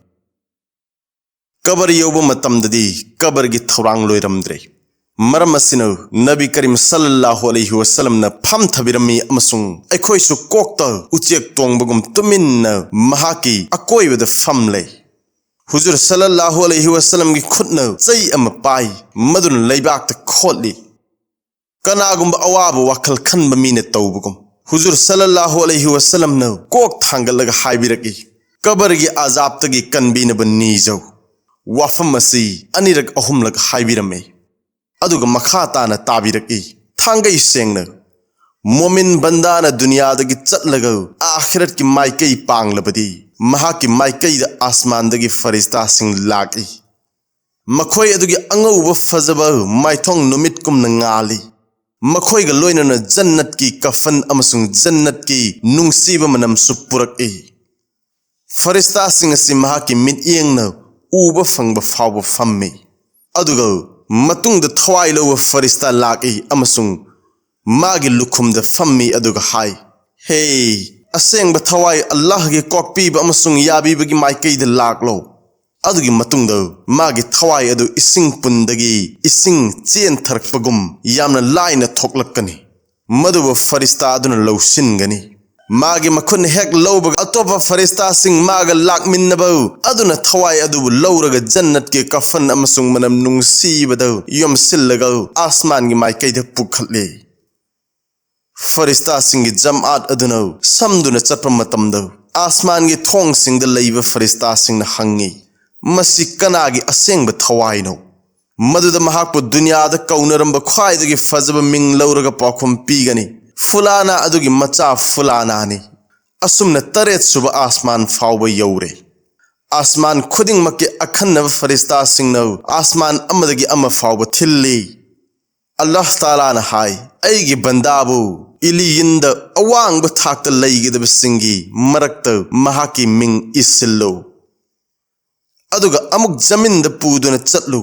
ꯀꯕꯔ ꯌꯧꯕ ꯃꯇꯝꯗꯗꯤ ꯀꯕꯔꯒꯤ ꯊꯧꯔꯥꯡ ꯂꯣꯏꯔꯝꯗ꯭ꯔꯦ꯫ ꯃꯔꯝ ꯑꯁꯤꯅ ꯅꯕꯤ ꯀꯔꯤꯝ ꯁꯜꯂꯜꯂꯥꯍꯨ ꯑꯂꯩꯍꯤ ꯋꯁꯜꯂꯝꯅ ꯐꯝꯊꯕꯤꯔꯝꯃꯤ ꯑꯃꯁꯨꯡ ꯑꯩꯈꯣꯏꯁꯨ ꯀꯣꯛꯇ ꯎꯆꯦꯛ ꯇꯣꯡꯕꯒꯨꯝ ꯇꯨꯃꯤꯟꯅ ꯃꯍꯥꯛꯀꯤ ꯑꯀꯣꯏꯕꯗ ꯐꯝꯂꯦ꯫ ꯍꯨꯖꯨꯔ ꯁꯜꯂꯜꯂꯥꯍꯨ ꯑꯂꯩꯍꯤ ꯋꯁꯜꯂꯝꯒꯤ ꯈꯨꯠꯅ ꯆꯩ ꯑꯃ ꯄꯥꯏ, ꯃꯗꯨꯅ ꯂꯩꯕꯥꯛꯇ ꯈꯣꯠꯂꯤ꯫ ꯀꯅꯥꯒꯨꯝꯕ ꯑꯋꯥꯕ ꯋꯥꯈꯜ ꯈꯟꯕ ꯃꯤꯅ ꯇꯧꯕꯒꯨꯝ ꯍꯨꯖꯨꯔ ꯁꯜꯂꯜꯂꯥꯍꯨ ꯑꯂꯩꯍꯤ ꯋꯁꯜꯂꯝꯅ ꯀꯣꯛ ꯊꯥꯡꯒꯠꯂꯒ ꯍꯥꯏꯕꯤꯔꯛꯏ, "ꯀꯕꯔꯒꯤ ꯑꯖꯥꯕꯇꯒꯤ ꯀꯟꯕꯤꯅꯕ ꯅꯤꯖꯧ"꯫ ꯋꯥꯐꯝ ꯑꯁꯤ ꯑꯅꯤꯔꯛ ꯑꯍꯨꯝꯂꯛ ꯍꯥꯏꯕꯤꯔꯝꯃꯤ꯫ ꯑꯗꯨꯒ ꯃꯈꯥ ꯇꯥꯅ ꯇꯥꯕꯤꯔꯛꯏ, ꯊꯥꯡꯒꯩ ꯁꯦꯡꯅ, ꯃꯣꯃꯤꯟ ꯕꯟꯗꯥꯅ ꯗꯨꯅꯤꯌꯥꯗꯒꯤ ꯆꯠꯂꯒ ꯑꯥꯈꯤꯔꯠꯀꯤ ꯃꯥꯏꯀꯩ ꯄꯥꯡꯂꯕꯗꯤ ꯃꯍꯥꯛꯀꯤ ꯃꯥꯏꯀꯩꯗ ꯑꯥꯁꯃꯥꯟꯗꯒꯤ ꯐꯔꯤꯁꯇꯥꯁꯤꯡ ꯂꯥꯛꯏ꯫ ꯃꯈꯣꯏ ꯑꯗꯨꯒꯤ ꯑꯉꯧꯕ ꯐꯖꯕ ꯃꯥꯏꯊꯣꯡ ꯅꯨꯃꯤꯠꯀꯨꯝꯅ ꯉꯥꯜꯂꯤ꯫ ꯃꯈꯣꯏꯒ ꯂꯣꯏꯅꯅ ꯖꯟꯅꯠꯀꯤ ꯀꯐꯟ ꯑꯃꯁꯨꯡ ꯖꯟꯅꯠꯀꯤ ꯅꯨꯡꯁꯤꯕ ꯃꯅꯝꯁꯨ ꯄꯨꯔꯛꯏ꯫ ꯐꯔꯤꯁꯇꯥꯁꯤꯡ ꯑꯁꯤ ꯃꯍꯥꯛꯀꯤ ꯃꯤꯠꯌꯦꯡꯅ ꯎꯕ ꯐꯪꯕ ꯐꯥꯎꯕ ꯐꯝꯃꯤ꯫ ꯑꯗꯨꯒ ꯃꯇꯨꯡꯗ ꯊꯋꯥꯏ ꯂꯧꯕ ꯐꯔꯤꯁꯇꯥ ꯂꯥꯛꯏ ꯑꯃꯁꯨꯡ ꯃꯥꯒꯤ ꯂꯨꯈꯨꯝꯗ ꯐꯝꯃꯤ ꯑꯗꯨꯒ ꯍꯥꯏ, "ꯍꯦ, ꯑꯁꯦꯡꯕ ꯊꯋꯥꯏ ꯑꯜꯂꯥꯍꯒꯤ ꯀꯣꯛꯄꯤꯕ ꯑꯃꯁꯨꯡ ꯌꯥꯕꯤꯕꯒꯤ ꯃꯥꯏꯀꯩꯗ ꯂꯥꯛꯂꯣ"꯫ ꯑꯗꯨꯒꯤ ꯃꯇꯨꯡꯗ ꯃꯥꯒꯤ ꯊꯋꯥꯏ ꯑꯗꯨ ꯏꯁꯤꯡ ꯄꯨꯟꯗꯒꯤ ꯏꯁꯤꯡ ꯆꯦꯟꯊꯔꯛꯄꯒꯨꯝ ꯌꯥꯝꯅ ꯂꯥꯏꯅ ꯊꯣꯛꯂꯛꯀꯅꯤ꯫ ꯃꯗꯨꯕꯨ ꯐꯔꯤꯁꯇꯥ ꯑꯗꯨꯅ ꯂꯧꯁꯤꯟꯒꯅꯤ꯫ ꯃꯥꯒꯤ ꯃꯈꯨꯠꯅ ꯍꯦꯛ ꯂꯧꯕꯒ ꯑꯇꯣꯞꯄ ꯐꯔꯤꯁꯇꯥꯁꯤꯡ ꯃꯥꯒ ꯂꯥꯛꯃꯤꯟꯅꯕ ꯑꯗꯨꯅ ꯊꯋꯥꯏ ꯑꯗꯨꯕꯨ ꯂꯧꯔꯒ ꯖꯟꯅꯠꯀꯤ ꯀꯐꯟ ꯑꯃꯁꯨꯡ ꯃꯅꯝ ꯅꯨꯡꯁꯤꯕꯗ ꯌꯣꯝꯁꯤꯜꯂꯒ ꯑꯥꯁꯃꯥꯟꯒꯤ ꯃꯥꯏꯀꯩꯗ ꯄꯨꯈꯠꯂꯤ꯫ ꯐꯔꯤꯁꯇꯥꯁꯤꯡꯒꯤ ꯖꯃꯥꯠ ꯑꯗꯨꯅ ꯁꯝꯗꯨꯅ ꯆꯠꯄ ꯃꯇꯝꯗ ꯑꯥꯁꯃꯥꯟꯒꯤ ꯊꯣꯡꯁꯤꯡꯗ ꯂꯩꯕ ꯐꯔꯤꯁꯇꯥꯁꯤꯡꯅ ꯍꯪꯉꯤ, "ꯃꯁꯤ ꯀꯅꯥꯒꯤ ꯑꯁꯦꯡꯕ ꯊꯋꯥꯏꯅꯣ?" ꯃꯗꯨꯗ ꯃꯍꯥꯛꯄꯨ ꯗꯨꯅꯤꯌꯥꯗ ꯀꯧꯅꯔꯝꯕ ꯈ꯭ꯋꯥꯏꯗꯒꯤ ꯐꯖꯕ ꯃꯤꯡ ꯂꯧꯔꯒ ꯄꯥꯎꯈꯨꯝ ꯄꯤꯒꯅꯤ, "ꯐꯨꯂꯥꯅꯥ ꯑꯗꯨꯒꯤ ꯃꯆꯥ ꯐꯨꯂꯥꯅꯥꯅꯤ"꯫ ꯑꯁꯨꯝꯅ ꯇꯔꯦꯠ ꯁꯨꯕ ꯑꯥꯁꯃꯥꯟ ꯐꯥꯎꯕ ꯌꯧꯔꯦ꯫ ꯑꯥꯁꯃꯥꯟ ꯈꯨꯗꯤꯡꯃꯛꯀꯤ ꯑꯈꯟꯅꯕ ꯐꯔꯤꯁꯇꯥꯁꯤꯡꯅ ꯑꯥꯁꯃꯥꯟ ꯑꯃꯗꯒꯤ ꯑꯃ ꯐꯥꯎꯕ ꯊꯤꯜꯂꯤ꯫ ꯑꯜꯂꯥꯍ ꯇꯥꯂꯥꯅ ꯍꯥꯏ, "ꯑꯩꯒꯤ ꯕꯟꯗꯥꯕꯨ ꯏꯂꯤꯌꯤꯟꯗ ꯑꯋꯥꯡꯕ ꯊꯥꯛꯇ ꯂꯩꯒꯗꯕꯁꯤꯡꯒꯤ ꯃꯔꯛꯇ ꯃꯍꯥꯛꯀꯤ ꯃꯤꯡ ꯏꯁꯤꯜꯂꯨ꯫ ꯑꯗꯨꯒ ꯑꯃꯨꯛ ꯖꯃꯤꯟꯗ ꯄꯨꯗꯨꯅ ꯆꯠꯂꯨ꯫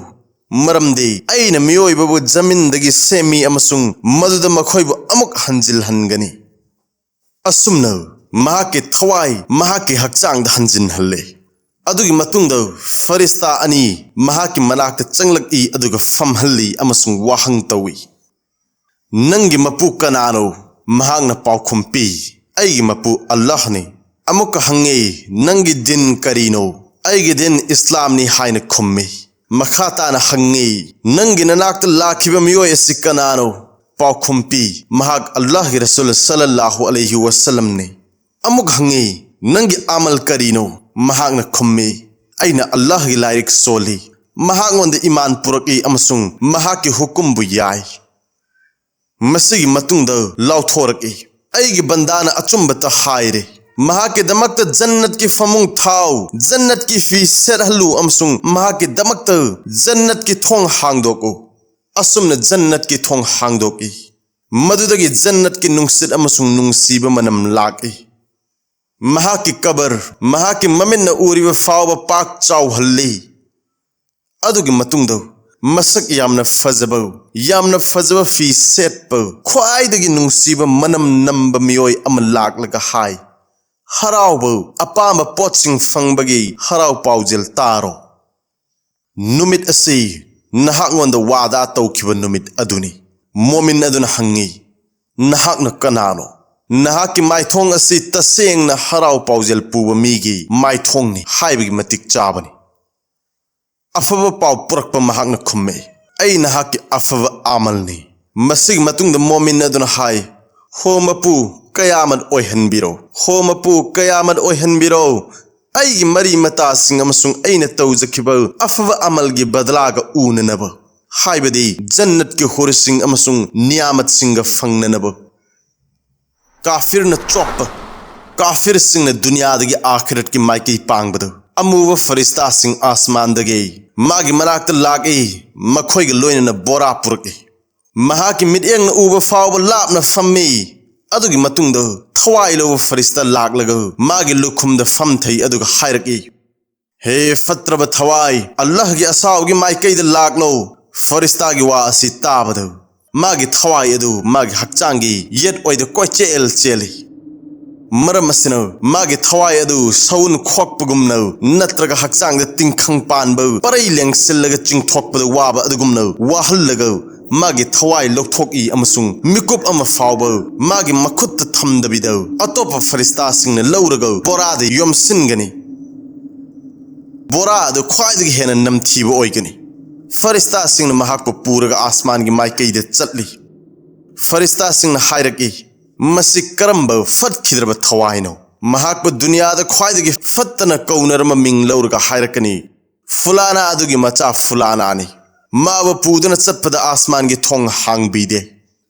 ꯃꯔꯝꯗꯤ ꯑꯩꯅ ꯃꯤꯑꯣꯏꯕꯕꯨ ꯖꯃꯤꯟꯗꯒꯤ ꯁꯦꯝꯃꯤ ꯑꯃꯁꯨꯡ ꯃꯗꯨꯗ ꯃꯈꯣꯏꯕꯨ ꯑꯃꯨꯛ ꯍꯟꯖꯤꯜꯍꯟꯒꯅꯤ꯫ ꯑꯁꯨꯝꯅ ꯃꯍꯥꯛꯀꯤ ꯊꯋꯥꯏ ꯃꯍꯥꯛꯀꯤ ꯍꯛꯆꯥꯡꯗ ꯍꯟꯖꯤꯟꯍꯜꯂꯦ꯫ ꯑꯗꯨꯒꯤ ꯃꯇꯨꯡꯗ ꯐꯔꯤꯁꯇꯥ ꯑꯅꯤ ꯃꯍꯥꯛꯀꯤ ꯃꯅꯥꯛꯇ ꯆꯪꯂꯛꯏ, ꯑꯗꯨꯒ ꯐꯝꯍꯜꯂꯤ ꯑꯃꯁꯨꯡ ꯋꯥꯍꯪ ꯇꯧꯏ, "ꯅꯪꯒꯤ ꯃꯄꯨ ꯀꯅꯥꯅꯣ?" ꯃꯍꯥꯛꯅ ꯄꯥꯎꯈꯨꯝ ꯄꯤ, "ꯑꯩꯒꯤ ꯃꯄꯨ ꯑꯜꯂꯥꯍꯅꯤ꯫" ꯑꯃꯨꯛꯀ ꯍꯪꯉꯤ, "ꯅꯪꯒꯤ ꯗꯤꯟ ꯀꯔꯤꯅꯣ?" "ꯑꯩꯒꯤ ꯗꯤꯟ ꯏꯁꯂꯥꯝꯅꯤ" ꯍꯥꯏꯅ ꯈꯨꯝꯃꯤ꯫ ꯃꯈꯥ ꯇꯥꯅ ꯍꯪꯉꯤ, "ꯅꯪꯒꯤ ꯅꯅꯥꯛꯇ ꯂꯥꯛꯈꯤꯕ ꯃꯤꯑꯣꯏ ꯑꯁꯤ ꯀꯅꯥꯅꯣ?" ꯄꯥꯎꯈꯨꯝ ꯄꯤ, "ꯃꯍꯥꯛ ꯑꯜꯂꯥꯍꯒꯤ ꯔꯁꯨꯜ ꯁꯜꯂꯜꯂꯥꯍꯨ ꯑꯂꯩꯍꯤ ꯋꯁꯜꯂꯝꯅꯤ꯫" ꯑꯃꯨꯛ ꯍꯪꯉꯤ, "ꯅꯪꯒꯤ ꯑꯃꯜ ꯀꯔꯤꯅꯣ?" ꯃꯍꯥꯛꯅ ꯈꯨꯝꯃꯤ, "ꯑꯩꯅ ꯑꯜꯂꯥꯍꯒꯤ ꯂꯥꯏꯔꯤꯛ ꯁꯣꯜꯂꯤ, ꯃꯍꯥꯛꯉꯣꯟꯗ ꯏꯃꯥꯟ ꯄꯨꯔꯛꯏ ꯑꯃꯁꯨꯡ ꯃꯍꯥꯛꯀꯤ ꯍꯨꯀꯨꯝꯕꯨ ꯌꯥꯏ꯫" ꯃꯁꯤꯒꯤ ꯃꯇꯨꯡꯗ ꯂꯥꯎꯊꯣꯔꯛꯏ, "ꯑꯩꯒꯤ ꯕꯟꯗꯥꯅ ꯑꯆꯨꯝꯕꯇ ꯍꯥꯏꯔꯦ꯫ ꯃꯍꯥꯛꯀꯤꯗꯃꯛꯇ ꯖꯟꯅꯠꯀꯤ ꯐꯃꯨꯡ ꯊꯥꯎ, ꯖꯟꯅꯠꯀꯤ ꯐꯤ ꯁꯦꯠꯍꯜꯂꯨ ꯑꯃꯁꯨꯡ ꯃꯍꯥꯛꯀꯤꯗꯃꯛꯇ ꯖꯟꯅꯠꯀꯤ ꯊꯣꯡ ꯍꯥꯡꯗꯣꯛꯎ꯫" ꯑꯁꯨꯝꯅ ꯖꯟꯅꯠꯀꯤ ꯊꯣꯡ ꯍꯥꯡꯗꯣꯛꯏ꯫ ꯃꯗꯨꯗꯒꯤ ꯖꯟꯅꯠꯀꯤ ꯅꯨꯡꯁꯤꯠ ꯑꯃꯁꯨꯡ ꯅꯨꯡꯁꯤꯕ ꯃꯅꯝ ꯂꯥꯛꯏ꯫ ꯃꯍꯥꯛꯀꯤ ꯀꯕꯔ, ꯃꯍꯥꯛꯀꯤ ꯃꯃꯤꯠꯅ ꯎꯔꯤꯕ ꯐꯥꯎꯕ ꯄꯥꯛ ꯆꯥꯎꯍꯜꯂꯤ꯫ ꯑꯗꯨꯒꯤ ꯃꯇꯨꯡꯗ ꯃꯁꯛ ꯌꯥꯝꯅ ꯐꯖꯕ, ꯌꯥꯝꯅ ꯐꯖꯕ ꯐꯤ ꯁꯦꯠꯄ, ꯈ꯭ꯋꯥꯏꯗꯒꯤ ꯅꯨꯡꯁꯤꯕ ꯃꯅꯝ ꯅꯝꯕ ꯃꯤꯑꯣꯏ ꯑꯃ ꯂꯥꯛꯂꯒ ꯍꯥꯏ, "ꯍꯔꯥꯎꯕ, ꯑꯄꯥꯝꯕ ꯄꯣꯠꯁꯤꯡ ꯐꯪꯕꯒꯤ ꯍꯔꯥꯎ ꯄꯥꯎꯖꯦꯜ ꯇꯥꯔꯣ꯫ ꯅꯨꯃꯤꯠ ꯑꯁꯤ ꯅꯍꯥꯛꯉꯣꯟꯗ ꯋꯥꯗꯥ ꯇꯧꯈꯤꯕ ꯅꯨꯃꯤꯠ ꯑꯗꯨꯅꯤ꯫" ꯃꯣꯃꯤꯟ ꯑꯗꯨꯅ ꯍꯪꯉꯤ, "ꯅꯍꯥꯛꯅ ꯀꯅꯥꯅꯣ?" "ꯅꯍꯥꯛꯀꯤ ꯃꯥꯏꯊꯣꯡ ꯑꯁꯤ ꯇꯁꯦꯡꯅ ꯍꯔꯥꯎ ꯄꯥꯎꯖꯦꯜ ꯄꯨꯕ ꯃꯤꯒꯤ ꯃꯥꯏꯊꯣꯡꯅꯤ ꯍꯥꯏꯕꯒꯤ ꯃꯇꯤꯛ ꯆꯥꯕꯅꯤ꯫" ꯑꯐꯕ ꯄꯥꯎ ꯄꯨꯔꯛꯄ ꯃꯍꯥꯛꯅ ꯈꯨꯝꯃꯤ, "ꯑꯩ ꯅꯍꯥꯛꯀꯤ ꯑꯐꯕ ꯑꯃꯜꯅꯤ꯫" ꯃꯁꯤꯒꯤ ꯃꯇꯨꯡꯗ ꯃꯣꯃꯤꯟ ꯑꯗꯨꯅ ꯍꯥꯏ, "ꯍꯣ ꯃꯄꯨ, ꯀꯌꯥꯃꯠ ꯑꯣꯏꯍꯟꯕꯤꯔꯣ꯫ ꯍꯣ ꯃꯄꯨ, ꯀꯌꯥꯃꯠ ꯑꯣꯏꯍꯟꯕꯤꯔꯣ꯫ ꯑꯩꯒꯤ ꯃꯔꯤ ꯃꯇꯥꯁꯤꯡ ꯑꯃꯁꯨꯡ ꯑꯩꯅ ꯇꯧꯖꯈꯤꯕ ꯑꯐꯕ ꯑꯃꯜꯒꯤ ꯕꯗꯂꯥꯒ ꯎꯅꯅꯕ, ꯍꯥꯏꯕꯗꯤ ꯖꯟꯅꯠꯀꯤ ꯍꯨꯔꯁꯤꯡ ꯑꯃꯁꯨꯡ ꯅꯤꯌꯥꯃꯠꯁꯤꯡꯒ ꯐꯪꯅꯅꯕ꯫" ꯀꯥꯐꯤꯔꯅ ꯆꯣꯞꯄ꯫ ꯀꯥꯐꯤꯔꯁꯤꯡꯅ ꯗꯨꯅꯤꯌꯥꯗꯒꯤ ꯑꯥꯈꯤꯔꯠꯀꯤ ꯃꯥꯏꯀꯩ ꯄꯥꯡꯕꯗꯨ, ꯑꯃꯨꯕ ꯐꯔꯤꯁꯇꯥꯁꯤꯡ ꯑꯥꯁꯃꯥꯟꯗꯒꯤ ꯃꯥꯒꯤ ꯃꯅꯥꯛꯇ ꯂꯥꯛꯏ, ꯃꯈꯣꯏꯒ ꯂꯣꯏꯅꯅ ꯕꯣꯔꯥ ꯄꯨꯔꯛꯏ꯫ ꯃꯍꯥꯛꯀꯤ ꯃꯤꯠꯌꯦꯡꯅ ꯎꯕ ꯐꯥꯎꯕ ꯂꯥꯞꯅ ꯐꯝꯃꯤ꯫ ꯑꯗꯨꯒꯤ ꯃꯇꯨꯡꯗ ꯊꯋꯥꯏ ꯂꯧꯕ ꯐꯔꯤꯁꯇꯥ ꯂꯥꯛꯂꯒ ꯃꯥꯒꯤ ꯂꯨꯈꯨꯝꯗ ꯐꯝꯊꯩ, ꯑꯗꯨꯒ ꯍꯥꯏꯔꯛꯏ, "ꯍꯦ ꯐꯠꯇ꯭ꯔꯕ ꯊꯋꯥꯏ, ꯑꯜꯂꯥꯍꯒꯤ ꯑꯁꯥꯎꯒꯤ ꯃꯥꯏꯀꯩꯗ ꯂꯥꯛꯂꯣ!" ꯐꯔꯤꯁꯇꯥꯒꯤ ꯋꯥ ꯑꯁꯤ ꯇꯥꯕꯗ ꯃꯥꯒꯤ ꯊꯋꯥꯏ ꯑꯗꯨ ꯃꯥꯒꯤ ꯍꯛꯆꯥꯡꯒꯤ ꯌꯦꯠ ꯑꯣꯏꯗ ꯀꯣꯏꯆꯦꯜ ꯆꯦꯜꯂꯤ꯫ ꯃꯔꯝ ꯑꯁꯤꯅ ꯃꯥꯒꯤ ꯊꯋꯥꯏ ꯑꯗꯨ ꯁꯎꯟ ꯈꯣꯛꯄꯒꯨꯝꯅ ꯅꯠꯇ꯭ꯔꯒ ꯍꯛꯆꯥꯡꯗ ꯇꯤꯡꯈꯪ ꯄꯥꯟꯕ ꯄꯔꯩ ꯂꯦꯡꯁꯤꯜꯂꯒ ꯆꯤꯡꯊꯣꯛꯄꯗ ꯋꯥꯕ ꯑꯗꯨꯒꯨꯝꯅ ꯋꯥꯍꯜꯂꯒ ꯃꯥꯒꯤ ꯊꯋꯥꯏ ꯂꯧꯊꯣꯛꯏ ꯑꯃꯁꯨꯡ ꯃꯤꯀꯨꯞ ꯑꯃ ꯐꯥꯎꯕ ꯃꯥꯒꯤ ꯃꯈꯨꯠꯇ ꯊꯝꯗꯕꯤꯗ ꯑꯇꯣꯞꯄ ꯐꯔꯤꯁꯇꯥꯁꯤꯡꯅ ꯂꯧꯔꯒ ꯕꯣꯔꯥꯗ ꯌꯣꯝꯁꯤꯟꯒꯅꯤ꯫ ꯕꯣꯔꯥ ꯑꯗꯨ ꯈ꯭ꯋꯥꯏꯗꯒꯤ ꯍꯦꯟꯅ ꯅꯝꯊꯤꯕ ꯑꯣꯏꯒꯅꯤ꯫ ꯐꯔꯤꯁꯇꯥꯁꯤꯡꯅ ꯃꯍꯥꯛꯄꯨ ꯄꯨꯔꯒ ꯑꯥꯁꯃꯥꯟꯒꯤ ꯃꯥꯏꯀꯩꯗ ꯆꯠꯂꯤ꯫ ꯐꯔꯤꯁꯇꯥꯁꯤꯡꯅ ꯍꯥꯏꯔꯛꯏ, "ꯃꯁꯤ ꯀꯔꯝꯕ ꯐꯠꯈꯤꯗ꯭ꯔꯕ ꯊꯋꯥꯏꯅꯣ? ꯃꯍꯥꯛꯄꯨ ꯗꯨꯅꯤꯌꯥꯗ ꯈ꯭ꯋꯥꯏꯗꯒꯤ ꯐꯠꯇꯅ ꯀꯧꯅꯔꯝꯕ ꯃꯤꯡ ꯂꯧꯔꯒ ꯍꯥꯏꯔꯛꯀꯅꯤ, 'ꯐꯨꯂꯥꯅꯥ ꯑꯗꯨꯒꯤ ꯃꯆꯥ ꯐꯨꯂꯥꯅꯥꯅꯤ.'" ꯃꯥꯕꯨ ꯄꯨꯗꯨꯅ ꯆꯠꯄꯗ ꯑꯥꯁꯃꯥꯟꯒꯤ ꯊꯣꯡ ꯍꯥꯡꯕꯤꯗꯦ꯫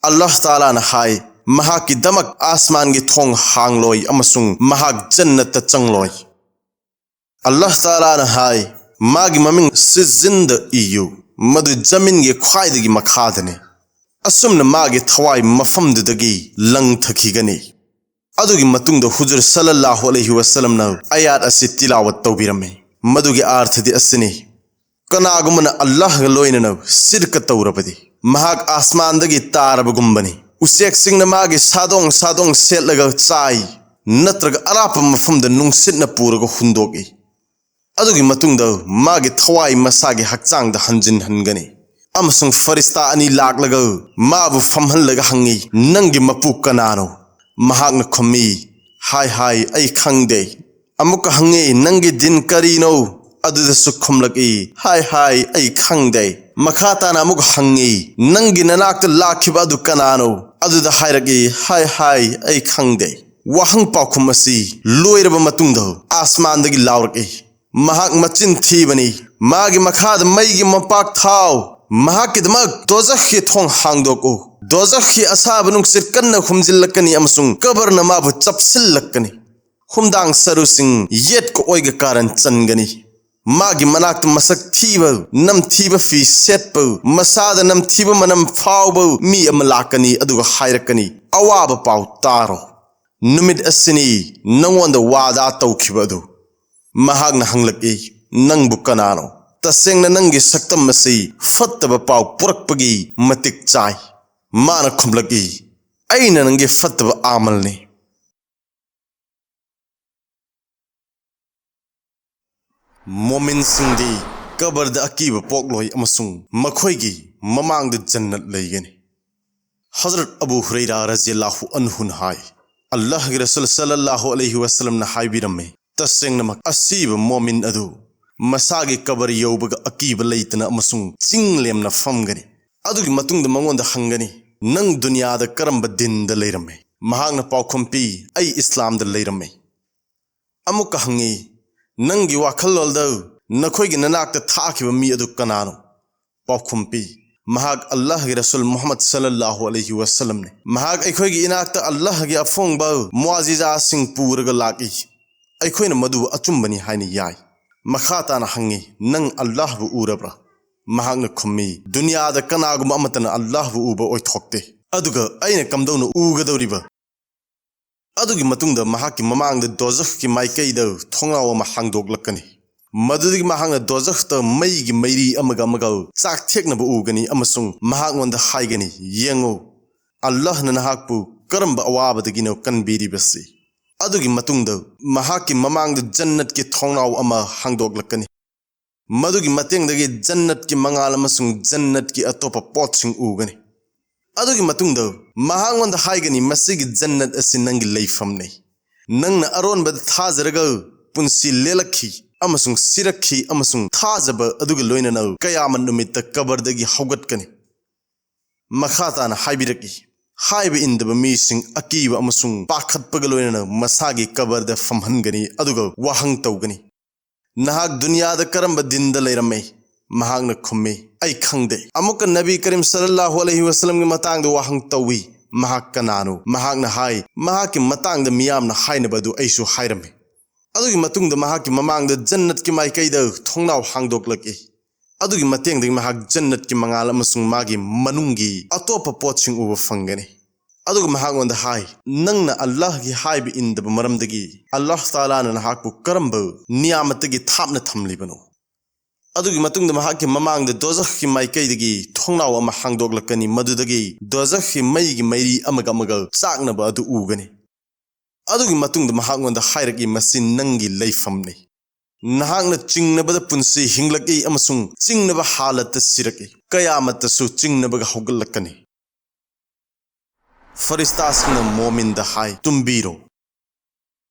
ꯑꯜꯂꯥꯍ ꯇꯥꯂꯥꯅ ꯍꯥꯏ, "ꯃꯍꯥꯛꯀꯤꯗꯃꯛ ꯑꯥꯁꯃꯥꯟꯒꯤ ꯊꯣꯡ ꯍꯥꯡꯂꯣꯏ ꯑꯃꯁꯨꯡ ꯃꯍꯥꯛ ꯖꯟꯅꯠꯇ ꯆꯪꯂꯣꯏ"꯫ ꯑꯜꯂꯥꯍ ꯇꯥꯂꯥꯅ ꯍꯥꯏ, "ꯃꯥꯒꯤ ꯃꯃꯤꯡ ꯁꯤꯖꯤꯟꯗ ꯏꯌꯨ, ꯃꯗꯨ ꯖꯃꯤꯟꯒꯤ ꯈ꯭ꯋꯥꯏꯗꯒꯤ ꯃꯈꯥꯗꯅꯤ"꯫ ꯑꯁꯨꯝꯅ ꯃꯥꯒꯤ ꯊꯋꯥꯏ ꯃꯐꯝꯗꯨꯗꯒꯤ ꯂꯪꯊꯈꯤꯒꯅꯤ꯫ ꯑꯗꯨꯒꯤ ꯃꯇꯨꯡꯗ ꯍꯨꯖꯨꯔ ꯁꯜꯂꯜꯂꯥꯍꯨ ꯑꯂꯩꯍꯤ ꯋꯁꯜꯂꯝꯅ ꯑꯌꯥꯠ ꯑꯁꯤ ꯇꯤꯂꯥꯋꯠ ꯇꯧꯕꯤꯔꯝꯃꯤ꯫ ꯃꯗꯨꯒꯤ ꯑꯥꯔꯊꯗꯤ ꯑꯁꯤꯅꯤ, ꯀꯅꯥꯒꯨꯝꯕꯅ ꯑꯜꯂꯥꯍꯒ ꯂꯣꯏꯅꯅ ꯁꯤꯔꯀ ꯇꯧꯔꯕꯗꯤ, ꯃꯍꯥꯛ ꯑꯥꯁꯃꯥꯟꯗꯒꯤ ꯇꯥꯔꯕꯒꯨꯝꯕꯅꯤ꯫ ꯎꯆꯦꯛꯁꯤꯡꯅ ꯃꯥꯒꯤ ꯁꯥꯗꯣꯡ ꯁꯥꯗꯣꯡ ꯁꯦꯠꯂꯒ ꯆꯥꯏ, ꯅꯠꯇ꯭ꯔꯒ ꯑꯔꯥꯞꯄ ꯃꯐꯝꯗ ꯅꯨꯡꯁꯤꯠꯅ ꯄꯨꯔꯒ ꯍꯨꯟꯗꯣꯛꯏ꯫ ꯑꯗꯨꯒꯤ ꯃꯇꯨꯡꯗ ꯃꯥꯒꯤ ꯊꯋꯥꯏ ꯃꯁꯥꯒꯤ ꯍꯛꯆꯥꯡꯗ ꯍꯟꯖꯤꯟꯍꯟꯒꯅꯤ꯫ ꯑꯃꯁꯨꯡ ꯐꯔꯤꯁꯇꯥ ꯑꯅꯤ ꯂꯥꯛꯂꯒ ꯃꯥꯕꯨ ꯐꯝꯍꯜꯂꯒ ꯍꯪꯉꯤ, "ꯅꯪꯒꯤ ꯃꯄꯨ ꯀꯅꯥꯅꯣ?" ꯃꯍꯥꯛꯅ ꯈꯨꯝꯃꯤ, "ꯍꯥꯏ ꯍꯥꯏ, ꯑꯩ ꯈꯪꯗꯦ"꯫ ꯑꯃꯨꯛꯀ ꯍꯪꯉꯤ, "ꯅꯪꯒꯤ ꯗꯤꯟ ꯀꯔꯤꯅꯣ?" ꯑꯗꯨꯗꯁꯨ ꯈꯨꯝꯂꯛꯏ, "ꯍꯥꯏ ꯍꯥꯏ, ꯑꯩ ꯈꯪꯗꯦ"꯫ ꯃꯈꯥ ꯇꯥꯅ ꯑꯃꯨꯛ ꯍꯪꯉꯤ, "ꯅꯪꯒꯤ ꯅꯅꯥꯛꯇ ꯂꯥꯛꯈꯤꯕ ꯑꯗꯨ ꯀꯅꯥꯅꯣ?" ꯑꯗꯨꯗ ꯍꯥꯏꯔꯛꯏ, "ꯍꯥꯏ ꯍꯥꯏ, ꯑꯩ ꯈꯪꯗꯦ"꯫ ꯋꯥꯍꯪ ꯄꯥꯎꯈꯨꯝ ꯑꯁꯤ ꯂꯣꯏꯔꯕ ꯃꯇꯨꯡꯗ ꯑꯥꯁꯃꯥꯟꯗꯒꯤ ꯂꯥꯎꯔꯛꯏ, "ꯃꯍꯥꯛ ꯃꯆꯤꯟ ꯊꯤꯕꯅꯤ꯫ ꯃꯥꯒꯤ ꯃꯈꯥꯗ ꯃꯩꯒꯤ ꯃꯄꯥꯛ ꯊꯥꯎ꯫ ꯃꯍꯥꯛꯀꯤꯗꯃꯛ ꯗꯣꯖꯈꯀꯤ ꯊꯣꯡ ꯍꯥꯡꯗꯣꯛꯎ꯫ ꯗꯣꯖꯈꯀꯤ ꯑꯁꯥꯕ ꯅꯨꯡꯁꯤꯠ ꯀꯟꯅ ꯍꯨꯝꯖꯤꯜꯂꯛꯀꯅꯤ ꯑꯃꯁꯨꯡ ꯀꯕꯔꯅ ꯃꯥꯕꯨ ꯆꯞꯁꯤꯜꯂꯛꯀꯅꯤ꯫ ꯍꯨꯝꯗꯥꯡ ꯁꯔꯨꯁꯤꯡ ꯌꯦꯠꯀ ꯑꯣꯏꯒ ꯀꯥꯔꯟ ꯆꯟꯒꯅꯤ꯫ ꯃꯥꯒꯤ ꯃꯅꯥꯛꯇ ꯃꯁꯛ ꯊꯤꯕ, ꯅꯝꯊꯤꯕ ꯐꯤ ꯁꯦꯠꯄ, ꯃꯁꯥꯗ ꯅꯝꯊꯤꯕ ꯃꯅꯝ ꯐꯥꯎꯕ ꯃꯤ ꯑꯃ ꯂꯥꯛꯀꯅꯤ, ꯑꯗꯨꯒ ꯍꯥꯏꯔꯛꯀꯅꯤ, 'ꯑꯋꯥꯕ ꯄꯥꯎ ꯇꯥꯔꯣ꯫ ꯅꯨꯃꯤꯠ ꯑꯁꯤꯅꯤ ꯅꯉꯣꯟꯗ ꯋꯥꯗꯥ ꯇꯧꯈꯤꯕ ꯑꯗꯨ꯫ ꯃꯍꯥꯛꯅ ꯍꯪꯂꯛꯏ, "ꯅꯪꯕꯨ ꯀꯅꯥꯅꯣ? ꯇꯁꯦꯡꯅ ꯅꯪꯒꯤ ꯁꯛꯇꯝ ꯑꯁꯤ ꯐꯠꯇꯕ ꯄꯥꯎ ꯄꯨꯔꯛꯄꯒꯤ ꯃꯇꯤꯛ ꯆꯥꯏ꯫" ꯃꯥꯅ ꯈꯨꯝꯂꯛꯏ, "ꯑꯩꯅ ꯅꯪꯒꯤ ꯐꯠꯇꯕ ꯑꯥꯃꯜꯅꯤ꯫" ꯃꯣꯃꯤꯟꯁꯤꯡꯗꯤ ꯀꯕꯔꯗ ꯑꯀꯤꯕ ꯄꯣꯛꯂꯣꯏ ꯑꯃꯁꯨꯡ ꯃꯈꯣꯏꯒꯤ ꯃꯃꯥꯡꯗ ꯖꯟꯅꯠ ꯂꯩꯒꯅꯤ꯫ ꯍꯖꯔꯠ ꯑꯕꯨ ꯍꯨꯔꯩꯔꯥ ꯔꯖꯤꯌꯜꯂꯥꯍꯨ ꯑꯟꯍꯨꯅ ꯍꯥꯏ, "ꯑꯜꯂꯥꯍꯒꯤ ꯔꯁꯨꯜ ꯁꯜꯂꯜꯂꯥꯍꯨ ꯑꯂꯩꯍꯤ ꯋꯁꯜꯂꯝꯅ ꯍꯥꯏꯕꯤꯔꯝꯃꯤ, ꯇꯁꯦꯡꯅꯃꯛ ꯑꯁꯤꯕ ꯃꯣꯃꯤꯟ ꯑꯗꯨ ꯃꯁꯥꯒꯤ ꯀꯕꯔ ꯌꯧꯕꯒ ꯑꯀꯤꯕ ꯂꯩꯇꯅ ꯑꯃꯁꯨꯡ ꯆꯤꯡ ꯂꯦꯝꯅ ꯐꯝꯒꯅꯤ꯫ ꯑꯗꯨꯒꯤ ꯃꯇꯨꯡꯗ ꯃꯉꯣꯟꯗ ꯍꯪꯒꯅꯤ, 'ꯅꯪ ꯗꯨꯅꯤꯌꯥꯗ ꯀꯔꯝꯕ ꯗꯤꯟꯗ ꯂꯩꯔꯝꯃꯤ?' ꯃꯍꯥꯛꯅ ꯄꯥꯎꯈꯨꯝ ꯄꯤ, 'ꯑꯩ ꯏꯁꯂꯥꯝꯗ ꯂꯩꯔꯝꯃꯤ.' ꯑꯃꯨꯛꯀ ꯍꯪꯉꯤ, 'ꯅꯪꯒꯤ ꯋꯥꯈꯜꯂꯣꯟꯗ ꯅꯈꯣꯏꯒꯤ ꯅꯅꯥꯛꯇ ꯊꯥꯈꯤꯕ ꯃꯤ ꯑꯗꯨ ꯀꯅꯥꯅꯣ?' ꯄꯥꯎꯈꯨꯝ ꯄꯤ, 'ꯃꯍꯥꯛ ꯑꯜꯂꯥꯍꯒꯤ ꯔꯁꯨꯜ ꯃꯨꯍꯝꯃꯗ ꯁꯜꯂꯜꯂꯥꯍꯨ ꯑꯂꯩꯍꯤ ꯋꯁꯜꯂꯝꯅꯤ꯫ ꯃꯍꯥꯛ ꯑꯩꯈꯣꯏꯒꯤ ꯏꯅꯥꯛꯇ ꯑꯜꯂꯥꯍꯒꯤ ꯑꯐꯣꯡꯕ ꯃꯨꯑꯥꯖꯤꯖꯥꯁꯤꯡ ꯄꯨꯔꯒ ꯂꯥꯛꯏ꯫ ꯑꯩꯈꯣꯏꯅ ꯃꯗꯨꯕꯨ ꯑꯆꯨꯝꯕꯅꯤ ꯍꯥꯏꯅ ꯌꯥꯏ꯫ ꯃꯈꯥ ꯇꯥꯅ ꯍꯪꯉꯤ, 'ꯅꯪ ꯑꯜꯂꯥꯍꯕꯨ ꯎꯔꯕ꯭ꯔꯥ?' ꯃꯍꯥꯛꯅ ꯈꯨꯝꯃꯤ, 'ꯗꯨꯅꯤꯌꯥꯗ ꯀꯅꯥꯒꯨꯝꯕ ꯑꯃꯠꯇꯅ ꯑꯜꯂꯥꯍꯕꯨ ꯎꯕ ꯑꯣꯏꯊꯣꯛꯇꯦ꯫ ꯑꯗꯨꯒ ꯑꯩꯅ ꯀꯝꯗꯧꯅ ꯎꯒꯗꯧꯔꯤꯕ?' ꯑꯗꯨꯒꯤ ꯃꯇꯨꯡꯗ ꯃꯍꯥꯛꯀꯤ ꯃꯃꯥꯡꯗ ꯗꯣꯖꯈꯀꯤ ꯃꯥꯏꯀꯩꯗ ꯊꯣꯡꯅꯥꯎ ꯑꯃ ꯍꯥꯡꯗꯣꯛꯂꯛꯀꯅꯤ꯫ ꯃꯗꯨꯗꯒꯤ ꯃꯍꯥꯛꯅ ꯗꯣꯖꯈꯇ ꯃꯩꯒꯤ ꯃꯩꯔꯤ ꯑꯃꯒ ꯑꯃꯒ ꯆꯥꯛ ꯊꯦꯛꯅꯕ ꯎꯒꯅꯤ ꯑꯃꯁꯨꯡ ꯃꯍꯥꯛꯉꯣꯟꯗ ꯍꯥꯏꯒꯅꯤ, 'ꯌꯦꯡꯉꯨ, ꯑꯜꯂꯥꯍꯅ ꯅꯍꯥꯛꯄꯨ ꯀꯔꯝꯕ ꯑꯋꯥꯕꯗꯒꯤꯅꯣ ꯀꯟꯕꯤꯔꯤꯕꯁꯤ?' ꯑꯗꯨꯒꯤ ꯃꯇꯨꯡꯗ ꯃꯍꯥꯛꯀꯤ ꯃꯃꯥꯡꯗ ꯖꯟꯅꯠꯀꯤ ꯊꯣꯡꯅꯥꯎ ꯑꯃ ꯍꯥꯡꯗꯣꯛꯂꯛꯀꯅꯤ꯫ ꯃꯗꯨꯒꯤ ꯃꯇꯦꯡꯗꯒꯤ ꯖꯟꯅꯠꯀꯤ ꯃꯉꯥꯜ ꯑꯃꯁꯨꯡ ꯖꯟꯅꯠꯀꯤ ꯑꯇꯣꯞꯄ ꯄꯣꯠꯁꯤꯡ ꯎꯒꯅꯤ꯫ ꯑꯗꯨꯒꯤ ꯃꯇꯨꯡꯗ ꯃꯍꯥꯛꯉꯣꯟꯗ ꯍꯥꯏꯒꯅꯤ, 'ꯃꯁꯤꯒꯤ ꯖꯟꯅꯠ ꯑꯁꯤ ꯅꯪꯒꯤ ꯂꯩꯐꯝꯅꯤ꯫ ꯅꯪꯅ ꯑꯔꯣꯟꯕꯗ ꯊꯥꯖꯔꯒ ꯄꯨꯟꯁꯤ ꯂꯦꯜꯂꯛꯈꯤ ꯑꯃꯁꯨꯡ ꯁꯤꯔꯛꯈꯤ ꯑꯃꯁꯨꯡ ꯊꯥꯖꯕ ꯑꯗꯨꯒ ꯂꯣꯏꯅꯅ ꯀꯌꯥꯃꯠ ꯅꯨꯃꯤꯠꯇ ꯀꯕꯔꯗꯒꯤ ꯍꯧꯒꯠꯀꯅꯤ.' ꯃꯈꯥ ꯇꯥꯅ ꯍꯥꯏꯕꯤꯔꯛꯏ, ꯍꯥꯏꯕ ꯏꯟꯗꯕ ꯃꯤꯁꯤꯡ ꯑꯀꯤꯕ ꯑꯃꯁꯨꯡ ꯄꯥꯈꯠꯄꯒ ꯂꯣꯏꯅꯅ ꯃꯁꯥꯒꯤ ꯀꯕꯔꯗ ꯐꯝꯍꯟꯒꯅꯤ, ꯑꯗꯨꯒ ꯋꯥꯍꯪ ꯇꯧꯒꯅꯤ, "ꯅꯍꯥꯛ ꯗꯨꯅꯤꯌꯥꯗ ꯀꯔꯝꯕ ꯗꯤꯟꯗ ꯂꯩꯔꯝꯃꯤ?" ꯃꯍꯥꯛꯅ ꯈꯨꯝꯃꯤ, "ꯑꯩ ꯈꯪꯗꯦ꯫" ꯑꯃꯨꯛꯀ ꯅꯕꯤ ꯀꯔꯤꯝ ꯁꯜꯂꯜꯂꯥꯍꯨ ꯑꯂꯩꯍꯤ ꯋꯁꯜꯂꯝꯒꯤ ꯃꯇꯥꯡꯗ ꯋꯥꯍꯪ ꯇꯧꯏ, "ꯃꯍꯥꯛ ꯀꯅꯥꯅꯣ?" ꯃꯍꯥꯛꯅ ꯍꯥꯏ, "ꯃꯍꯥꯛꯀꯤ ꯃꯇꯥꯡꯗ ꯃꯤꯌꯥꯝꯅ ꯍꯥꯏꯅꯕ ꯑꯗꯨ ꯑꯩꯁꯨ ꯍꯥꯏꯔꯝꯃꯤ꯫" ꯑꯗꯨꯒꯤ ꯃꯇꯨꯡꯗ ꯃꯍꯥꯛꯀꯤ ꯃꯃꯥꯡꯗ ꯖꯟꯅꯠꯀꯤ ꯃꯥꯏꯀꯩꯗ ꯊꯣꯡꯅꯥꯎ ꯍꯥꯡꯗꯣꯛꯂꯛꯏ꯫ ꯑꯗꯨꯒꯤ ꯃꯇꯦꯡꯗꯒꯤ ꯃꯍꯥꯛ ꯖꯟꯅꯠꯀꯤ ꯃꯉꯥꯜ ꯑꯃꯁꯨꯡ ꯃꯥꯒꯤ ꯃꯅꯨꯡꯒꯤ ꯑꯇꯣꯞꯄ ꯄꯣꯠꯁꯤꯡ ꯎꯕ ꯐꯪꯒꯅꯤ꯫ ꯑꯗꯨꯒ ꯃꯍꯥꯛꯉꯣꯟꯗ ꯍꯥꯏ, "ꯅꯪꯅ ꯑꯜꯂꯥꯍꯒꯤ ꯍꯥꯏꯕ ꯏꯟꯗꯕ ꯃꯔꯝꯗꯒꯤ ꯑꯜꯂꯥꯍ ꯇꯥꯂꯥꯅ ꯅꯍꯥꯛꯄꯨ ꯀꯔꯝꯕ ꯅꯤꯌꯥꯃꯠꯇꯒꯤ ꯊꯥꯞꯅ ꯊꯝꯂꯤꯕꯅꯣ?" ꯑꯗꯨꯒꯤ ꯃꯇꯨꯡꯗ ꯃꯍꯥꯛꯀꯤ ꯃꯃꯥꯡꯗ ꯗꯣꯖꯈꯀꯤ ꯃꯥꯏꯀꯩꯗꯒꯤ ꯊꯣꯡꯅꯥꯎ ꯑꯃ ꯍꯥꯡꯗꯣꯛꯂꯛꯀꯅꯤ, ꯃꯗꯨꯗꯒꯤ ꯗꯣꯖꯈꯀꯤ ꯃꯩꯒꯤ ꯃꯩꯔꯤ ꯑꯃꯒ ꯑꯃꯒ ꯆꯥꯛꯅꯕ ꯑꯗꯨ ꯎꯒꯅꯤ꯫ ꯑꯗꯨꯒꯤ ꯃꯇꯨꯡꯗ ꯃꯍꯥꯛꯉꯣꯟꯗ ꯍꯥꯏꯔꯛꯏ, "ꯃꯁꯤ ꯅꯪꯒꯤ ꯂꯩꯐꯝꯅꯤ꯫ ꯅꯍꯥꯛꯅ ꯆꯤꯡꯅꯕꯗ ꯄꯨꯟꯁꯤ ꯍꯤꯡꯂꯛꯏ ꯑꯃꯁꯨꯡ ꯆꯤꯡꯅꯕ ꯍꯥꯂꯠꯇ ꯁꯤꯔꯛꯏ꯫ ꯀꯌꯥꯃꯠꯇꯁꯨ ꯆꯤꯡꯅꯕꯒ ꯍꯧꯒꯠꯂꯛꯀꯅꯤ꯫" ꯐꯔꯤꯁꯇꯥꯁꯤꯡꯅ ꯃꯣꯃꯤꯟꯗ ꯍꯥꯏ, "ꯇꯨꯝꯕꯤꯔꯣ꯫"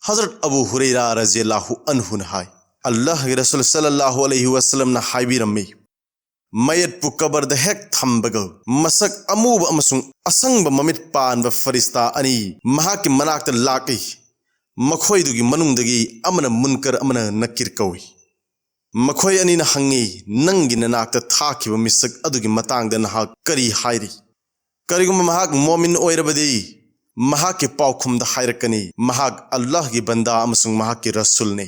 ꯍꯖꯔꯠ ꯑꯕꯨ ꯍꯨꯔꯩꯔꯥ ꯔꯖꯤꯌꯜꯂꯥꯍꯨ ꯑꯟꯍꯨꯅ ꯍꯥꯏ, "ꯑꯜꯂꯥꯍꯒꯤ ꯔꯁꯨꯜ ꯁꯜꯂꯜꯂꯥꯍꯨ ꯑꯂꯩꯍꯤ ꯋꯁꯜꯂꯝꯅ ꯍꯥꯏꯕꯤꯔꯝꯃꯤ, ꯃꯌꯦꯠꯄꯨ ꯀꯕꯔꯗ ꯍꯦꯛ ꯊꯝꯕꯒ ꯃꯁꯛ ꯑꯃꯨꯕ ꯑꯃꯁꯨꯡ ꯑꯁꯪꯕ ꯃꯃꯤꯠ ꯄꯥꯟꯕ ꯐꯔꯤꯁꯇꯥ ꯑꯅꯤ ꯃꯍꯥꯛꯀꯤ ꯃꯅꯥꯛꯇ ꯂꯥꯛꯏ꯫ ꯃꯈꯣꯏꯗꯨꯒꯤ ꯃꯅꯨꯡꯗꯒꯤ ꯑꯃꯅ ꯃꯨꯟꯀꯔ ꯑꯃꯅ ꯅꯀꯤꯔ ꯀꯧꯏ꯫ ꯃꯈꯣꯏ ꯑꯅꯤꯅ ꯍꯪꯉꯤ, 'ꯅꯪꯒꯤ ꯅꯅꯥꯛꯇ ꯊꯥꯈꯤꯕ ꯃꯤꯁꯛ ꯑꯗꯨꯒꯤ ꯃꯇꯥꯡꯗ ꯅꯍꯥꯛ ꯀꯔꯤ ꯍꯥꯏꯔꯤ? ꯀꯔꯤꯒꯨꯝꯕ ꯃꯍꯥꯛ ꯃꯣꯃꯤꯟ ꯑꯣꯏꯔꯕꯗꯤ ꯃꯍꯥꯛꯀꯤ ꯄꯥꯎꯈꯨꯝꯗ ꯍꯥꯏꯔꯛꯀꯅꯤ, ꯃꯍꯥꯛ ꯑꯜꯂꯥꯍꯒꯤ ꯕꯟꯗꯥ ꯑꯃꯁꯨꯡ ꯃꯍꯥꯛꯀꯤ ꯔꯁꯨꯜꯅꯤ꯫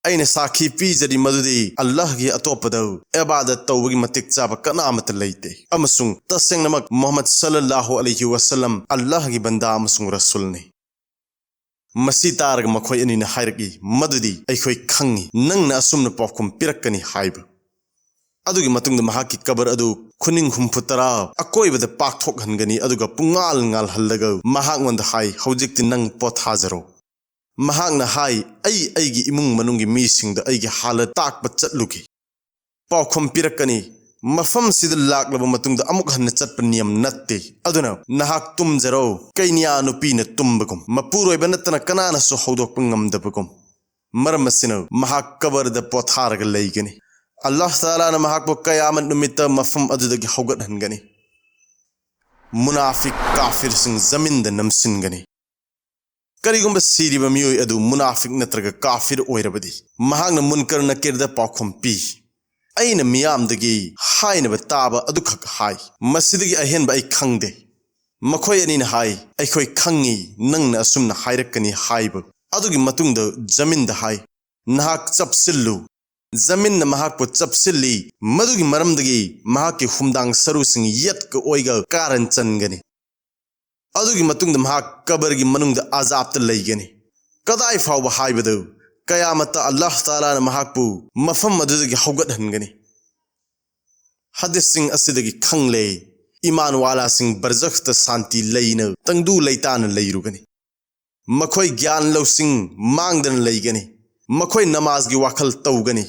ꯑꯩꯅ ꯁꯥꯈꯤ ꯄꯤꯖꯔꯤ ꯃꯗꯨꯗꯤ ꯑꯜꯂꯥꯍꯒꯤ ꯑꯇꯣꯞꯄꯗ ꯏꯕꯥꯗꯠ ꯇꯧꯕꯒꯤ ꯃꯇꯤꯛ ꯆꯥꯕ ꯀꯅꯥ ꯑꯃꯠꯇ ꯂꯩꯇꯦ, ꯑꯃꯁꯨꯡ ꯇꯁꯦꯡꯅꯃꯛ ꯃꯨꯍꯝꯃꯗ ꯁꯜꯂꯜꯂꯥꯍꯨ ꯑꯂꯩꯍꯤ ꯋꯁꯜꯂꯝ ꯑꯜꯂꯥꯍꯒꯤ ꯕꯟꯗꯥ ꯑꯃꯁꯨꯡ ꯔꯁꯨꯜꯅꯤ.'" ꯃꯁꯤ ꯇꯥꯔꯒ ꯃꯈꯣꯏ ꯑꯅꯤꯅ ꯍꯥꯏꯔꯛꯏ, "ꯃꯗꯨꯗꯤ ꯑꯩꯈꯣꯏ ꯈꯪꯏ, ꯅꯪꯅ ꯑꯁꯨꯝꯅ ꯄꯥꯎꯈꯨꯝ ꯄꯤꯔꯛꯀꯅꯤ ꯍꯥꯏꯕ꯫" ꯑꯗꯨꯒꯤ ꯃꯇꯨꯡꯗ ꯃꯍꯥꯛꯀꯤ ꯀꯕꯔ ꯑꯗꯨ ꯈꯨꯅꯤꯡ ꯍꯨꯝꯐꯨ ꯇꯔꯥ ꯑꯀꯣꯏꯕꯗ ꯄꯥꯛꯊꯣꯛꯍꯟꯒꯅꯤ, ꯑꯗꯨꯒ ꯄꯨꯡꯉꯥꯜ ꯉꯥꯜꯍꯜꯂꯒ ꯃꯍꯥꯛꯉꯣꯟꯗ ꯍꯥꯏ, "ꯍꯧꯖꯤꯛꯇꯤ ꯅꯪ ꯄꯣꯊꯥꯖꯔꯣ꯫" ꯃꯍꯥꯛꯅ ꯍꯥꯏ, "ꯑꯩ ꯑꯩꯒꯤ ꯏꯃꯨꯡ ꯃꯅꯨꯡꯒꯤ ꯃꯤꯁꯤꯡꯗ ꯑꯩꯒꯤ ꯍꯥꯂꯠ ꯇꯥꯛꯄ ꯆꯠꯂꯨꯒꯦ꯫" ꯄꯥꯎꯈꯨꯝ ꯄꯤꯔꯛꯀꯅꯤ, "ꯃꯐꯝꯁꯤꯗ ꯂꯥꯛꯂꯕ ꯃꯇꯨꯡꯗ ꯑꯃꯨꯛ ꯍꯟꯅ ꯆꯠꯄ ꯅꯤꯌꯝ ꯅꯠꯇꯦ꯫ ꯑꯗꯨꯅ ꯅꯍꯥꯛ ꯇꯨꯝꯖꯔꯣ, ꯀꯩꯅꯤꯌꯥ ꯅꯨꯄꯤꯅ ꯇꯨꯝꯕꯒꯨꯝ, ꯃꯄꯨꯔꯣꯏꯕ ꯅꯠꯇꯅ ꯀꯅꯥꯅꯁꯨ ꯍꯧꯗꯣꯛꯄ ꯉꯝꯗꯕꯒꯨꯝ꯫ ꯃꯔꯝ ꯑꯁꯤꯅ ꯃꯍꯥꯛ ꯀꯕꯔꯗ ꯄꯣꯊꯥꯔꯒ ꯂꯩꯒꯅꯤ꯫ ꯑꯜꯂꯥꯍ ꯇꯥꯂꯥꯅ ꯃꯍꯥꯛꯄꯨ ꯀꯌꯥꯃꯠ ꯅꯨꯃꯤꯠꯇ ꯃꯐꯝ ꯑꯗꯨꯗꯒꯤ ꯍꯧꯒꯠꯍꯟꯒꯅꯤ꯫ ꯃꯨꯅꯥꯐꯤꯛ ꯀꯥꯐꯤꯔꯁꯤꯡ ꯖꯃꯤꯟꯗ ꯅꯝꯁꯤꯟꯒꯅꯤ꯫ ꯀꯔꯤꯒꯨꯝꯕ ꯁꯤꯔꯤꯕ ꯃꯤꯑꯣꯏ ꯑꯗꯨ ꯃꯨꯅꯥꯐꯤꯛ ꯅꯠꯇ꯭ꯔꯒ ꯀꯥꯐꯤꯔ ꯑꯣꯏꯔꯕꯗꯤ, ꯃꯍꯥꯛꯅ ꯃꯨꯟꯀꯔ ꯅꯀꯤꯔꯗ ꯄꯥꯎꯈꯨꯝ ꯄꯤ, "ꯑꯩꯅ ꯃꯤꯌꯥꯝꯗꯒꯤ ꯍꯥꯏꯅꯕ ꯇꯥꯕ ꯑꯗꯨꯈꯛ ꯍꯥꯏ꯫ ꯃꯁꯤꯗꯒꯤ ꯑꯍꯦꯟꯕ ꯑꯩ ꯈꯪꯗꯦ꯫" ꯃꯈꯣꯏ ꯑꯅꯤꯅ ꯍꯥꯏ, "ꯑꯩꯈꯣꯏ ꯈꯪꯉꯤ ꯅꯪꯅ ꯑꯁꯨꯝꯅ ꯍꯥꯏꯔꯛꯀꯅꯤ ꯍꯥꯏꯕ꯫" ꯑꯗꯨꯒꯤ ꯃꯇꯨꯡꯗ ꯖꯃꯤꯟꯗ ꯍꯥꯏ, "ꯅꯍꯥꯛ ꯆꯞꯁꯤꯜꯂꯨ꯫" ꯖꯃꯤꯟꯅ ꯃꯍꯥꯛꯄꯨ ꯆꯞꯁꯤꯜꯂꯤ, ꯃꯗꯨꯒꯤ ꯃꯔꯝꯗꯒꯤ ꯃꯍꯥꯛꯀꯤ ꯍꯨꯝꯗꯥꯡ ꯁꯔꯨꯁꯤꯡ ꯌꯦꯠꯀ ꯑꯣꯏꯒ ꯀꯥꯔꯟ ꯆꯟꯒꯅꯤ꯫ ꯑꯗꯨꯒꯤ ꯃꯇꯨꯡꯗ ꯃꯍꯥꯛ ꯀꯕꯔꯒꯤ ꯃꯅꯨꯡꯗ ꯑꯖꯥꯕꯇ ꯂꯩꯒꯅꯤ꯫ ꯀꯗꯥꯏ ꯐꯥꯎꯕ ꯍꯥꯏꯕꯗꯨ? ꯀꯌꯥꯃꯠꯇ ꯑꯜꯂꯥꯍ ꯇꯥꯂꯥꯅ ꯃꯍꯥꯛꯄꯨ ꯃꯐꯝ ꯑꯗꯨꯗꯒꯤ ꯍꯧꯒꯠꯍꯟꯒꯅꯤ꯫ ꯍꯗꯤꯁꯁꯤꯡ ꯑꯁꯤꯗꯒꯤ ꯈꯪꯂꯦ, ꯏꯃꯥꯟ ꯋꯥꯂꯥꯁꯤꯡ ꯕꯔꯖꯈꯇ ꯁꯥꯟꯇꯤ ꯂꯩꯅ ꯇꯪꯗꯨ ꯂꯩꯇꯥꯅ ꯂꯩꯔꯨꯒꯅꯤ꯫ ꯃꯈꯣꯏ ꯒ꯭ꯌꯥꯟ ꯂꯧꯁꯤꯡ ꯃꯥꯡꯗꯅ ꯂꯩꯒꯅꯤ꯫ ꯃꯈꯣꯏ ꯅꯃꯥꯖꯒꯤ ꯋꯥꯈꯜ ꯇꯧꯒꯅꯤ꯫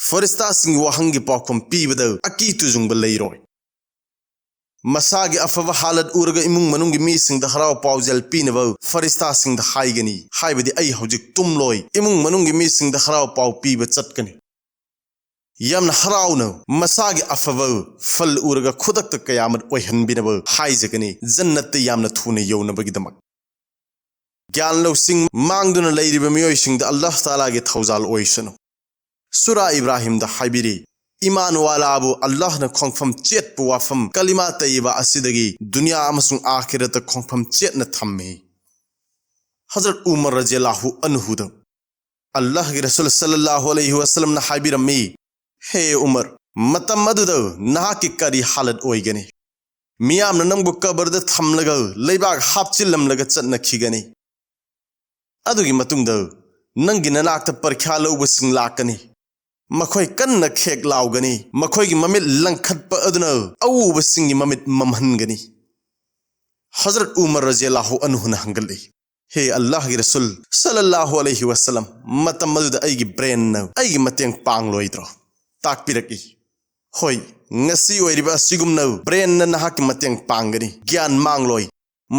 ꯐꯔꯤꯁꯇꯥꯁꯤꯡꯒꯤ ꯋꯥꯍꯪꯒꯤ ꯄꯥꯎꯈꯨꯝ ꯄꯤꯕꯗ ꯑꯀꯤ ꯇꯨꯖꯨꯡꯕ ꯂꯩꯔꯣꯏ꯫ ꯃꯁꯥꯒꯤ ꯑꯐꯕ ꯍꯥꯂꯠ ꯎꯔꯒ ꯏꯃꯨꯡ ꯃꯅꯨꯡꯒꯤ ꯃꯤꯁꯤꯡꯗ ꯍꯔꯥꯎ ꯄꯥꯎꯖꯦꯜ ꯄꯤꯅꯕ ꯐꯔꯤꯁꯇꯥꯁꯤꯡꯗ ꯍꯥꯏꯒꯅꯤ, ꯍꯥꯏꯕꯗꯤ ꯑꯩ ꯍꯧꯖꯤꯛ ꯇꯨꯝꯂꯣꯏ, ꯏꯃꯨꯡ ꯃꯅꯨꯡꯒꯤ ꯃꯤꯁꯤꯡꯗ ꯍꯔꯥꯎ ꯄꯥꯎ ꯄꯤꯕ ꯆꯠꯀꯅꯤ꯫ ꯌꯥꯝꯅ ꯍꯔꯥꯎꯅ ꯃꯁꯥꯒꯤ ꯑꯐꯕ ꯐꯜ ꯎꯔꯒ ꯈꯨꯗꯛꯇ ꯀꯌꯥꯃꯠ ꯑꯣꯏꯍꯟꯕꯤꯅꯕ ꯍꯥꯏꯖꯒꯅꯤ, ꯖꯟꯅꯠꯇ ꯌꯥꯝꯅ ꯊꯨꯅ ꯌꯧꯅꯕꯒꯤꯗꯃꯛ꯫ ꯒ꯭ꯌꯥꯟ ꯂꯧꯁꯤꯡ ꯃꯥꯡꯗꯨꯅ ꯂꯩꯔꯤꯕ ꯃꯤꯑꯣꯏꯁꯤꯡꯗ ꯑꯜꯂꯥꯍ ꯇꯥꯂꯥꯒꯤ ꯊꯧꯖꯥꯜ ꯑꯣꯏꯁꯅꯨ꯫ ꯁꯨꯔꯥ ꯏꯕ꯭ꯔꯥꯍꯤꯝꯗ ꯍꯥꯏꯕꯤꯔꯤ, ꯏꯃꯥꯟ ꯋꯥꯂꯥꯕꯨ ꯑꯜꯂꯥꯍꯅ ꯈꯣꯡꯐꯝ ꯆꯦꯠꯄ ꯋꯥꯐꯝ ꯀꯂꯤꯃꯥ ꯇꯩꯌꯤꯕ ꯑꯁꯤꯗꯒꯤ ꯗꯨꯅꯤꯌꯥ ꯑꯃꯁꯨꯡ ꯑꯥꯈꯤꯔꯠꯇ ꯈꯣꯡꯐꯝ ꯆꯦꯠꯅ ꯊꯝꯃꯤ꯫ ꯍꯖꯔꯠ ꯎꯃꯔ ꯔꯖꯤꯌꯜꯂꯥꯍꯨ ꯑꯟꯍꯨꯗ ꯑꯜꯂꯥꯍꯒꯤ ꯔꯁꯨꯜ ꯁꯜꯂꯜꯂꯥꯍꯨ ꯑꯂꯩꯍꯤ ꯋꯁꯜꯂꯝꯅ ꯍꯥꯏꯕꯤꯔꯝꯃꯤ, "ꯍꯦ ꯎꯃꯔ, ꯃꯇꯝ ꯑꯗꯨꯗ ꯅꯍꯥꯛꯀꯤ ꯀꯔꯤ ꯍꯥꯂꯠ ꯑꯣꯏꯒꯅꯤ? ꯃꯤꯌꯥꯝꯅ ꯅꯪꯕꯨ ꯀꯕꯔꯗ ꯊꯝꯂꯒ ꯂꯩꯕꯥꯛ ꯍꯥꯞꯆꯤꯜꯂꯝꯂꯒ ꯆꯠꯅꯈꯤꯒꯅꯤ꯫ ꯑꯗꯨꯒꯤ ꯃꯇꯨꯡꯗ ꯅꯪꯒꯤ ꯅꯅꯥꯛꯇ ꯄꯔꯤꯈ꯭ꯌꯥ ꯂꯧꯕꯁꯤꯡ ꯂꯥꯛꯀꯅꯤ꯫ ꯃꯈꯣꯏ ꯀꯟꯅ ꯈꯦꯛ ꯂꯥꯎꯒꯅꯤ꯫ ꯃꯈꯣꯏꯒꯤ ꯃꯃꯤꯠ ꯂꯪꯈꯠꯄ ꯑꯗꯨꯅ ꯑꯎꯕꯁꯤꯡꯒꯤ ꯃꯃꯤꯠ ꯃꯝꯍꯟꯒꯅꯤ꯫" ꯍꯖꯔꯠ ꯎꯃꯔ ꯔꯖꯤꯌꯜꯂꯥꯍꯨ ꯑꯟꯍꯨꯅ ꯍꯪꯒꯠꯂꯤ, "ꯍꯦ ꯑꯜꯂꯥꯍꯒꯤ ꯔꯁꯨꯜ ꯁꯜꯂꯜꯂꯥꯍꯨ ꯑꯂꯩꯍꯤ ꯋꯁꯜꯂꯝ, ꯃꯇꯝ ꯑꯗꯨꯗ ꯑꯩꯒꯤ ꯕ꯭ꯔꯦꯟꯅ ꯑꯩꯒꯤ ꯃꯇꯦꯡ ꯄꯥꯡꯂꯣꯏꯗ꯭ꯔꯣ?" ꯇꯥꯛꯄꯤꯔꯛꯏ, "ꯍꯣꯏ, ꯉꯁꯤ ꯑꯣꯏꯔꯤꯕ ꯑꯁꯤꯒꯨꯝꯅ ꯕ꯭ꯔꯦꯟꯅ ꯅꯍꯥꯛꯀꯤ ꯃꯇꯦꯡ ꯄꯥꯡꯒꯅꯤ, ꯒ꯭ꯌꯥꯟ ꯃꯥꯡꯂꯣꯏ꯫"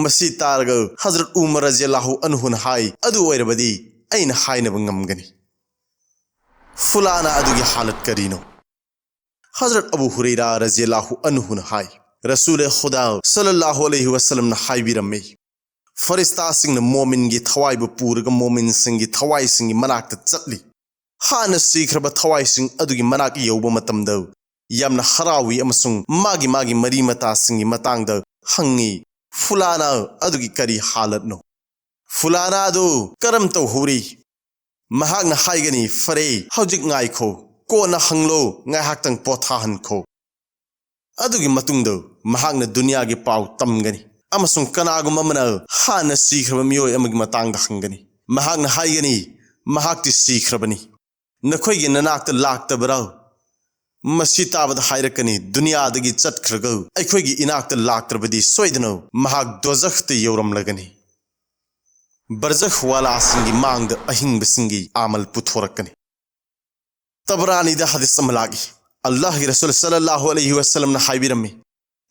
ꯃꯁꯤ ꯇꯥꯔꯒ ꯍꯖꯔꯠ ꯎꯃꯔ ꯔꯖꯤꯌꯜꯂꯥꯍꯨ ꯑꯟꯍꯨꯅ ꯍꯥꯏ, "ꯑꯗꯨ ꯑꯣꯏꯔꯕꯗꯤ ꯑꯩꯅ ꯍꯥꯏꯅꯕ ꯉꯝꯒꯅꯤ꯫" ꯐꯨꯂꯥꯅꯥ ꯑꯗꯨꯒꯤ ꯍꯥꯂꯠ ꯀꯔꯤꯅꯣ? ꯍꯖꯔꯠ ꯑꯕꯨ ꯍꯨꯔꯩꯔꯥ ꯔꯖꯤꯌꯜꯂꯥꯍꯨ ꯑꯟꯍꯨꯅ ꯍꯥꯏ, ꯔꯁꯨꯂꯦ ꯈꯨꯗꯥ ꯁꯜꯂꯜꯂꯥꯍꯨ ꯑꯂꯩꯍꯤ ꯋꯁꯜꯂꯝꯅ ꯍꯥꯏꯕꯤꯔꯝꯃꯤ, ꯐꯔꯤꯁꯇꯥꯁꯤꯡꯅ ꯃꯣꯃꯤꯟꯒꯤ ꯊꯋꯥꯏꯕꯨ ꯄꯨꯔꯒ ꯃꯣꯃꯤꯟꯁꯤꯡꯒꯤ ꯊꯋꯥꯏꯁꯤꯡꯒꯤ ꯃꯅꯥꯛꯇ ꯆꯠꯂꯤ꯫ ꯍꯥꯟꯅ ꯁꯤꯈ꯭ꯔꯕ ꯊꯋꯥꯏꯁꯤꯡ ꯑꯗꯨꯒꯤ ꯃꯅꯥꯛ ꯌꯧꯕ ꯃꯇꯝꯗ ꯌꯥꯝꯅ ꯍꯔꯥꯎꯏ ꯑꯃꯁꯨꯡ ꯃꯥꯒꯤ ꯃꯥꯒꯤ ꯃꯔꯤ ꯃꯇꯥꯁꯤꯡꯒꯤ ꯃꯇꯥꯡꯗ ꯍꯪꯉꯤ, "ꯐꯨꯂꯥꯅꯥ ꯑꯗꯨꯒꯤ ꯀꯔꯤ ꯍꯥꯂꯠꯅꯣ? ꯐꯨꯂꯥꯅꯥ ꯑꯗꯨ ꯀꯔꯝ ꯇꯧꯍꯧꯔꯤ?" ꯃꯍꯥꯛꯅ ꯍꯥꯏꯒꯅꯤ, "ꯐꯔꯦ, ꯍꯧꯖꯤꯛ ꯉꯥꯏꯈꯣ, ꯀꯣꯟꯅ ꯍꯪꯂꯣ, ꯉꯥꯏꯍꯥꯛꯇꯪ ꯄꯣꯊꯥꯍꯟꯈꯣ꯫" ꯑꯗꯨꯒꯤ ꯃꯇꯨꯡꯗ ꯃꯍꯥꯛꯅ ꯗꯨꯅꯤꯌꯥꯒꯤ ꯄꯥꯎ ꯇꯝꯒꯅꯤ꯫ ꯑꯃꯁꯨꯡ ꯀꯅꯥꯒꯨꯝꯕ ꯑꯃꯅ ꯍꯥꯟꯅ ꯁꯤꯈ꯭ꯔꯕ ꯃꯤꯑꯣꯏ ꯑꯃꯒꯤ ꯃꯇꯥꯡꯗ ꯍꯪꯒꯅꯤ꯫ ꯃꯍꯥꯛꯅ ꯍꯥꯏꯒꯅꯤ, "ꯃꯍꯥꯛꯇꯤ ꯁꯤꯈ꯭ꯔꯕꯅꯤ꯫ ꯅꯈꯣꯏꯒꯤ ꯅꯅꯥꯛꯇ ꯂꯥꯛꯇꯕꯔꯥ?" ꯃꯁꯤ ꯇꯥꯕꯗ ꯍꯥꯏꯔꯛꯀꯅꯤ, "ꯗꯨꯅꯤꯌꯥꯗꯒꯤ ꯆꯠꯈ꯭ꯔꯒ ꯑꯩꯈꯣꯏꯒꯤ ꯏꯅꯥꯛꯇ ꯂꯥꯛꯇ꯭ꯔꯕꯗꯤ ꯁꯣꯏꯗꯅ ꯃꯍꯥꯛ ꯗꯣꯖꯈꯇ ꯌꯧꯔꯝꯂꯒꯅꯤ꯫" ꯕꯔꯖꯈ ꯋꯥꯂꯥꯁꯤꯡꯒꯤ ꯃꯥꯡꯗ ꯑꯍꯤꯡꯕꯁꯤꯡꯒꯤ ꯑꯃꯜ ꯄꯨꯊꯣꯔꯛꯀꯅꯤ꯫ ꯇꯕꯔꯥꯅꯤꯗ ꯍꯗꯤꯁ ꯑꯃ ꯂꯥꯛꯏ꯫ ꯑꯜꯂꯥꯍꯒꯤ ꯔꯁꯨꯜ ꯁꯜꯂꯜꯂꯥꯍꯨ ꯑꯂꯩꯍꯤ ꯋꯥꯁꯜꯂꯝꯅ ꯍꯥꯏꯕꯤꯔꯝꯃꯤ,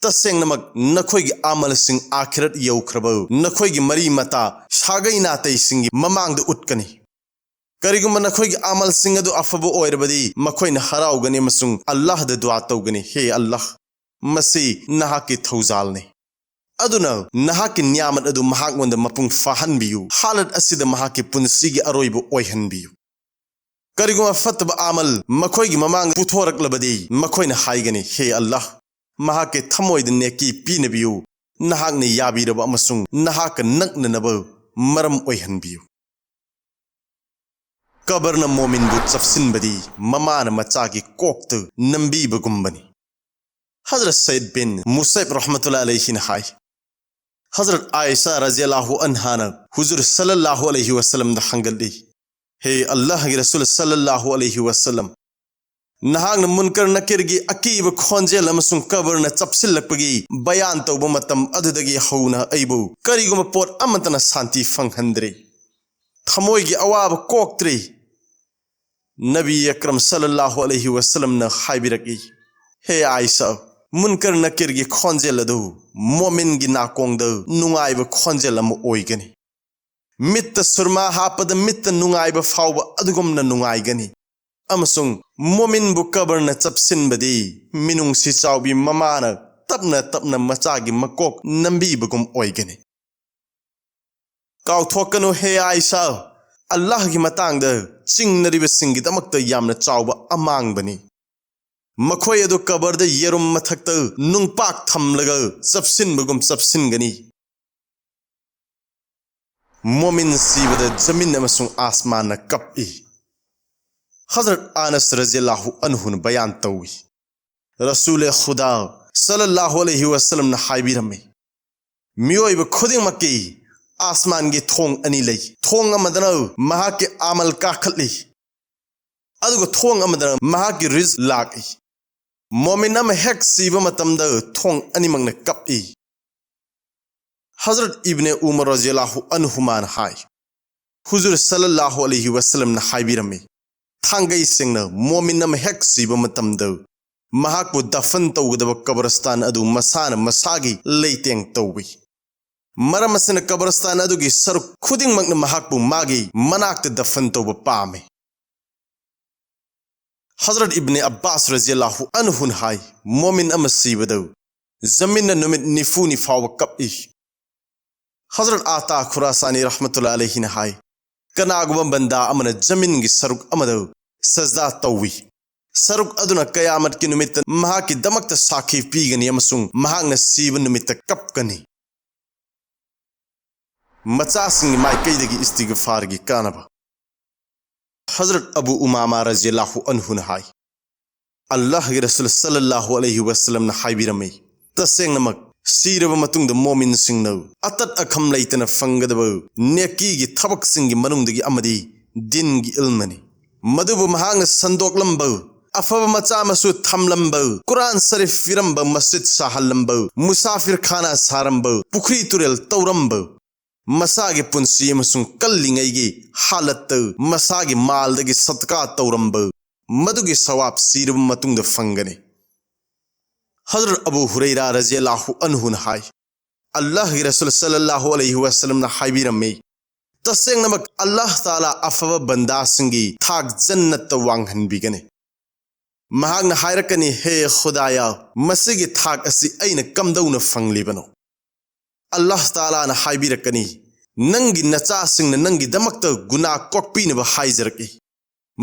"ꯇꯁꯦꯡꯅꯃꯛ ꯅꯈꯣꯏꯒꯤ ꯑꯃꯜꯁꯤꯡ ꯑꯥꯈꯤꯔꯠ ꯌꯧꯈ꯭ꯔꯕ ꯅꯈꯣꯏꯒꯤ ꯃꯔꯤ ꯃꯇꯥ ꯁꯥꯒꯩ ꯅꯥꯇꯩꯁꯤꯡꯒꯤ ꯃꯃꯥꯡꯗ ꯎꯠꯀꯅꯤ꯫ ꯀꯔꯤꯒꯨꯝꯕ ꯅꯈꯣꯏꯒꯤ ꯑꯃꯜꯁꯤꯡ ꯑꯗꯨ ꯑꯐꯕ ꯑꯣꯏꯔꯕꯗꯤ ꯃꯈꯣꯏꯅ ꯍꯔꯥꯎꯒꯅꯤ ꯑꯃꯁꯨꯡ ꯑꯜꯂꯥꯍꯗ ꯗꯨꯋꯥ ꯇꯧꯒꯅꯤ, 'ꯍꯦ ꯑꯜꯂꯥꯍ, ꯃꯁꯤ ꯅꯍꯥꯛꯀꯤ ꯊꯧꯖꯥꯜꯅꯤ꯫ ꯑꯗꯨꯅ ꯅꯍꯥꯛꯀꯤ ꯅꯤꯌꯥꯃꯠ ꯑꯗꯨ ꯃꯍꯥꯛꯉꯣꯟꯗ ꯃꯄꯨꯡ ꯐꯥꯍꯟꯕꯤꯌꯨ꯫ ꯍꯥꯂꯠ ꯑꯁꯤꯗ ꯃꯍꯥꯛꯀꯤ ꯄꯨꯟꯁꯤꯒꯤ ꯑꯔꯣꯏꯕ ꯑꯣꯏꯍꯟꯕꯤꯌꯨ꯫ ꯀꯔꯤꯒꯨꯝꯕ ꯐꯠꯇꯕ ꯑꯃꯜ ꯃꯈꯣꯏꯒꯤ ꯃꯃꯥꯡꯗ ꯄꯨꯊꯣꯔꯛꯂꯕꯗꯤ ꯃꯈꯣꯏꯅ ꯍꯥꯏꯒꯅꯤ, 'ꯍꯦ ꯑꯜꯂꯥꯍ, ꯃꯍꯥꯛꯀꯤ ꯊꯃꯣꯏꯗ ꯅꯦꯀꯤ ꯄꯤꯅꯕꯤꯌꯨ꯫ ꯅꯍꯥꯛꯅ ꯌꯥꯕꯤꯔꯕ ꯑꯃꯁꯨꯡ ꯅꯍꯥꯛꯀ ꯅꯛꯅꯅꯕ ꯃꯔꯝ ꯑꯣꯏꯍꯟꯕꯤꯌꯨ.'" ꯀꯕꯔꯅ ꯃꯣꯃꯤꯟꯕꯨ ꯆꯞꯁꯤꯟꯕꯗꯤ ꯃꯃꯥꯅ ꯃꯆꯥꯒꯤ ꯀꯣꯛꯇ ꯅꯝꯕꯤꯕꯒꯨꯝꯕꯅꯤ꯫ ꯍꯖꯔꯠ ꯁꯌꯤꯗ ꯕꯤꯟ ꯃꯨꯁꯥꯏꯕ ꯔꯍꯃꯇꯨꯜꯂꯥꯍꯤ ꯑꯂꯩꯍꯤꯅ ꯍꯥꯏ, ꯍꯖꯔꯠ ꯑꯥꯏꯁꯥ ꯔꯖꯤꯌꯜꯂꯥꯍꯨ ꯑꯟꯍꯥꯅ ꯍꯨꯖꯨꯔ ꯁꯜꯂꯜꯂꯥꯍꯨ ꯑꯂꯩꯍꯤ ꯋꯥꯁꯜꯂꯝꯗ ꯍꯪꯒꯠꯂꯤ, "ꯍꯦ ꯑꯜꯂꯥꯍꯒꯤ ꯔꯁꯨꯜ ꯁꯜꯂꯜꯂꯥꯍꯨ ꯑꯂꯩꯍꯤ ꯋꯥꯁꯜꯂꯝ, ꯅꯍꯥꯛꯅ ꯃꯨꯟꯀꯔ ꯅꯀꯤꯔꯒꯤ ꯑꯀꯤꯕ ꯈꯣꯟꯖꯦꯜ ꯑꯃꯁꯨꯡ ꯀꯕꯔꯅ ꯆꯞꯁꯤꯜꯂꯛꯄꯒꯤ ꯕꯌꯥꯟ ꯇꯧꯕ ꯃꯇꯝ ꯑꯗꯨꯗꯒꯤ ꯍꯧꯅ ꯑꯩꯕꯨ ꯀꯔꯤꯒꯨꯝꯕ ꯄꯣꯠ ꯑꯃꯠꯇꯅ ꯁꯥꯟꯇꯤ ꯐꯪꯍꯟꯗ꯭ꯔꯤ꯫ ꯊꯃꯣꯏꯒꯤ ꯑꯋꯥꯕ ꯀꯣꯛꯇ꯭ꯔꯤ꯫" ꯅꯕꯤ ꯑꯀꯔꯝ ꯁꯜꯂꯜꯂꯥꯍꯨ ꯑꯂꯩꯍꯤ ꯋꯥꯁꯜꯂꯝꯅ ꯍꯥꯏꯕꯤꯔꯛꯏ, "ꯍꯦ ꯑꯥꯏꯁꯥ, ꯃꯨꯟꯀꯔ ꯅꯀꯤꯔꯒꯤ ꯈꯣꯟꯖꯦꯜ ꯑꯗꯨ ꯃꯣꯃꯤꯟꯒꯤ ꯅꯥꯀꯣꯡꯗ ꯅꯨꯡꯉꯥꯏꯕ ꯈꯣꯟꯖꯦꯜ ꯑꯃ ꯑꯣꯏꯒꯅꯤ꯫ ꯃꯤꯠꯇ ꯁꯨꯔꯃꯥ ꯍꯥꯞꯄꯗ ꯃꯤꯠꯇ ꯅꯨꯡꯉꯥꯏꯕ ꯐꯥꯎꯕ ꯑꯗꯨꯒꯨꯝꯅ ꯅꯨꯡꯉꯥꯏꯒꯅꯤ꯫ ꯑꯃꯁꯨꯡ ꯃꯣꯃꯤꯟꯕꯨ ꯀꯕꯔꯅ ꯆꯞꯁꯤꯟꯕꯗꯤ ꯃꯤꯅꯨꯡꯁꯤ ꯆꯥꯎꯕꯤ ꯃꯃꯥꯅ ꯇꯞꯅ ꯇꯞꯅ ꯃꯆꯥꯒꯤ ꯃꯀꯣꯛ ꯅꯝꯕꯤꯕꯒꯨꯝ ꯑꯣꯏꯒꯅꯤ꯫ ꯀꯥꯎꯊꯣꯛꯀꯅꯨ, ꯍꯦ ꯑꯥꯏꯁꯥ, ꯑꯜꯂꯥꯍꯒꯤ ꯃꯇꯥꯡꯗ ꯆꯤꯡꯅꯔꯤꯕꯁꯤꯡꯒꯤꯗꯃꯛꯇ ꯌꯥꯝꯅ ꯆꯥꯎꯕ ꯑꯃꯥꯡꯕꯅꯤ꯫ ꯃꯈꯣꯏ ꯑꯗꯨ ꯀꯕꯔꯗ ꯌꯦꯔꯨꯝ ꯃꯊꯛꯇ ꯅꯨꯡꯄꯥꯛ ꯊꯝꯂꯒ ꯆꯞꯁꯤꯟꯕꯒꯨꯝ ꯆꯞꯁꯤꯟꯒꯅꯤ꯫ ꯃꯣꯃꯤꯟ ꯁꯤꯕꯗ ꯖꯃꯤꯟ ꯑꯃꯁꯨꯡ ꯑꯥꯁꯃꯥꯟꯅ ꯀꯞꯏ꯫ ꯍꯖꯔꯠ ꯑꯅꯁ ꯔꯖꯤꯌꯜꯂꯥꯍꯨ ꯑꯟꯍꯨꯅ ꯕꯌꯥꯟ ꯇꯧꯏ, ꯔꯁꯨꯂꯦ ꯈꯨꯗꯥ ꯁꯜꯂꯜꯂꯥꯍꯨ ꯑꯂꯩꯍꯤ ꯋꯥꯁꯜꯂꯝꯅ ꯍꯥꯏꯕꯤꯔꯝꯃꯤ, ꯃꯤꯑꯣꯏꯕ ꯈꯨꯗꯤꯡꯃꯛꯀꯤ ꯑꯥꯁꯃꯥꯟꯒꯤ ꯊꯣꯡ ꯑꯅꯤ ꯂꯩ꯫ ꯊꯣꯡ ꯑꯃꯗꯅ ꯃꯍꯥꯛꯀꯤ ꯑꯃꯜ ꯀꯥꯈꯠꯂꯤ, ꯑꯗꯨꯒ ꯊꯣꯡ ꯑꯃꯗꯅ ꯃꯍꯥꯛꯀꯤ ꯔꯤꯖ ꯂꯥꯛꯏ꯫ ꯃꯣꯃꯤꯟ ꯑꯃ ꯍꯦꯛ ꯁꯤꯕ ꯃꯇꯝꯗ ꯊꯣꯡ ꯑꯅꯤꯃꯛꯅ ꯀꯞꯏ꯫ ꯍꯖꯔꯠ ꯏꯕꯅꯦ ꯎꯃꯔ ꯔꯖꯤꯌꯜꯂꯥꯍꯨ ꯑꯟꯍꯨꯃꯥꯅ ꯍꯥꯏ, ꯍꯨꯖꯨꯔ ꯁꯜꯂꯜꯂꯥꯍꯨ ꯑꯂꯩꯍꯤ ꯋꯁꯜꯂꯝꯅ ꯍꯥꯏꯕꯤꯔꯝꯃꯤ, ꯊꯥꯡꯒꯩ ꯁꯦꯡꯅ ꯃꯣꯃꯤꯟ ꯑꯃ ꯍꯦꯛ ꯁꯤꯕ ꯃꯇꯝꯗ ꯃꯍꯥꯛꯄꯨ ꯗꯐꯟ ꯇꯧꯒꯗꯕ ꯀꯕꯔꯁꯇꯥꯟ ꯑꯗꯨ ꯃꯁꯥꯅ ꯃꯁꯥꯒꯤ ꯂꯩꯇꯦꯡ ꯇꯧꯏ꯫ ꯃꯔꯝ ꯑꯁꯤꯅ ꯀꯕꯔꯁꯇꯥꯟ ꯑꯗꯨꯒꯤ ꯁꯔꯨꯛ ꯈꯨꯗꯤꯡꯃꯛꯅ ꯃꯍꯥꯛꯄꯨ ꯃꯥꯒꯤ ꯃꯅꯥꯛꯇ ꯗꯐꯟ ꯇꯧꯕ ꯄꯥꯝꯃꯤ꯫ ꯍꯖꯔꯠ ꯏꯕꯅꯦ ꯑꯕꯥꯁ ꯔꯖꯤꯌꯜꯂꯥꯍꯨ ꯑꯟꯍꯨꯅ ꯍꯥꯏ, ꯃꯣꯃꯤꯟ ꯑꯃ ꯁꯤꯕꯗ ꯖꯃꯤꯟꯅ ꯅꯨꯃꯤꯠ ꯅꯤꯐꯨꯅꯤ ꯐꯥꯎꯕ ꯀꯞꯏ꯫ ꯍꯖꯔꯠ ꯑꯥꯇꯥ ꯈꯨꯔꯥꯁꯥꯅꯤ ꯔꯍꯃꯇꯨꯜꯂꯥ ꯑꯂꯩꯍꯤꯅ ꯍꯥꯏ, ꯀꯅꯥꯒꯨꯝꯕ ꯕꯟꯗꯥ ꯑꯃꯅ ꯖꯃꯤꯟꯒꯤ ꯁꯔꯨꯛ ꯑꯃꯗ ꯁꯖꯗꯥ ꯇꯧꯏ, ꯁꯔꯨꯛ ꯑꯗꯨꯅ ꯀꯌꯥꯃꯠꯀꯤ ꯅꯨꯃꯤꯠꯇ ꯃꯍꯥꯛꯀꯤꯗꯃꯛꯇ ꯁꯥꯈꯤ ꯄꯤꯒꯅꯤ ꯑꯃꯁꯨꯡ ꯃꯍꯥꯛꯅ ꯁꯤꯕ ꯅꯨꯃꯤꯠꯇ ꯀꯞꯀꯅꯤ꯫ ꯃꯆꯥꯁꯤꯡꯒꯤ ꯃꯥꯏꯀꯩꯗꯒꯤ ꯏꯁꯇꯤꯒꯐꯥꯔꯒꯤ ꯀꯥꯟꯅꯕ꯫ ꯍꯖꯔꯠ ꯑꯕꯨ ꯎꯃꯥꯃꯥ ꯔꯖꯤꯌꯜꯂꯥꯍꯨ ꯑꯟꯍꯨꯅ ꯍꯥꯏ, ꯑꯜꯂꯥꯍꯒꯤ ꯔꯁꯨꯜ ꯁꯜꯂꯜꯂꯥꯍꯨ ꯑꯂꯩꯍꯤ ꯋꯁꯜꯂꯝꯅ ꯍꯥꯏꯕꯤꯔꯝꯃꯤ, ꯇꯁꯦꯡꯅꯃꯛ ꯁꯤꯔꯕ ꯃꯇꯨꯡꯗ ꯃꯣꯃꯤꯟꯁꯤꯡꯅ ꯑꯇꯠ ꯑꯈꯝ ꯂꯩꯇꯅ ꯐꯪꯒꯗꯕ ꯅꯦꯀꯤꯒꯤ ꯊꯕꯛꯁꯤꯡꯒꯤ ꯃꯅꯨꯡꯗꯒꯤ ꯑꯃꯗꯤ ꯗꯤꯟꯒꯤ ꯏꯜꯃꯅꯤ꯫ ꯃꯗꯨꯕꯨ ꯃꯍꯥꯛꯅ ꯁꯟꯗꯣꯛꯂꯝꯕ, ꯑꯐꯕ ꯃꯆꯥ ꯃꯁꯨ ꯊꯝꯂꯝꯕ, ꯀꯨꯔꯥꯟ ꯁꯔꯤꯐ ꯄꯤꯔꯝꯕ, ꯃꯁꯖꯤꯗ ꯁꯥꯍꯜꯂꯝꯕ, ꯃꯨꯁꯥꯐꯤꯔ ꯈꯥꯅꯥ ꯁꯥꯔꯝꯕ, ꯄꯨꯈ꯭ꯔꯤ ꯇꯨꯔꯦꯜ ꯇꯧꯔꯝꯕ, ꯃꯁꯥꯒꯤ ꯄꯨꯟꯁꯤ ꯑꯃꯁꯨꯡ ꯀꯜꯂꯤꯉꯩꯒꯤ ꯍꯥꯂꯠꯇ ꯃꯁꯥꯒꯤ ꯃꯥꯜꯗꯒꯤ ꯁꯠꯀꯥ ꯇꯧꯔꯝꯕ, ꯃꯗꯨꯒꯤ ꯁꯋꯥꯕ ꯁꯤꯔꯕ ꯃꯇꯨꯡꯗ ꯐꯪꯒꯅꯤ꯫ ꯍꯖꯔꯠ ꯑꯕꯨ ꯍꯨꯔꯩꯔꯥ ꯔꯖꯤꯌꯜꯂꯥꯍꯨ ꯑꯟꯍꯨꯅ ꯍꯥꯏ, ꯑꯜꯂꯥꯍꯒꯤ ꯔꯁꯨꯜ ꯁꯜꯂꯜꯂꯥꯍꯨ ꯑꯂꯩꯍꯤ ꯋꯁꯜꯂꯝꯅ ꯍꯥꯏꯕꯤꯔꯝꯃꯤ, ꯇꯁꯦꯡꯅꯃꯛ ꯑꯜꯂꯥꯍ ꯇꯥꯂꯥ ꯑꯐꯕ ꯕꯟꯗꯥꯁꯤꯡꯒꯤ ꯊꯥꯛ ꯖꯟꯅꯠꯇ ꯋꯥꯡꯍꯟꯕꯤꯒꯅꯤ꯫ ꯃꯍꯥꯛꯅ ꯍꯥꯏꯔꯛꯀꯅꯤ, ꯍꯦ ꯈꯨꯗꯥꯌꯥ, ꯃꯁꯤꯒꯤ ꯊꯥꯛ ꯑꯁꯤ ꯑꯩꯅ ꯀꯝꯗꯧꯅ ꯐꯪꯂꯤꯕꯅꯣ? ꯑꯜꯂꯥꯍ ꯇꯥꯂꯥꯅ ꯍꯥꯏꯕꯤꯔꯛꯀꯅꯤ, ꯅꯪꯒꯤ ꯅꯆꯥꯁꯤꯡꯅ ꯅꯪꯒꯤꯗꯃꯛꯇ ꯒꯨꯅꯥ ꯀꯣꯛꯄꯤꯅꯕ ꯍꯥꯏꯖꯔꯛꯏ,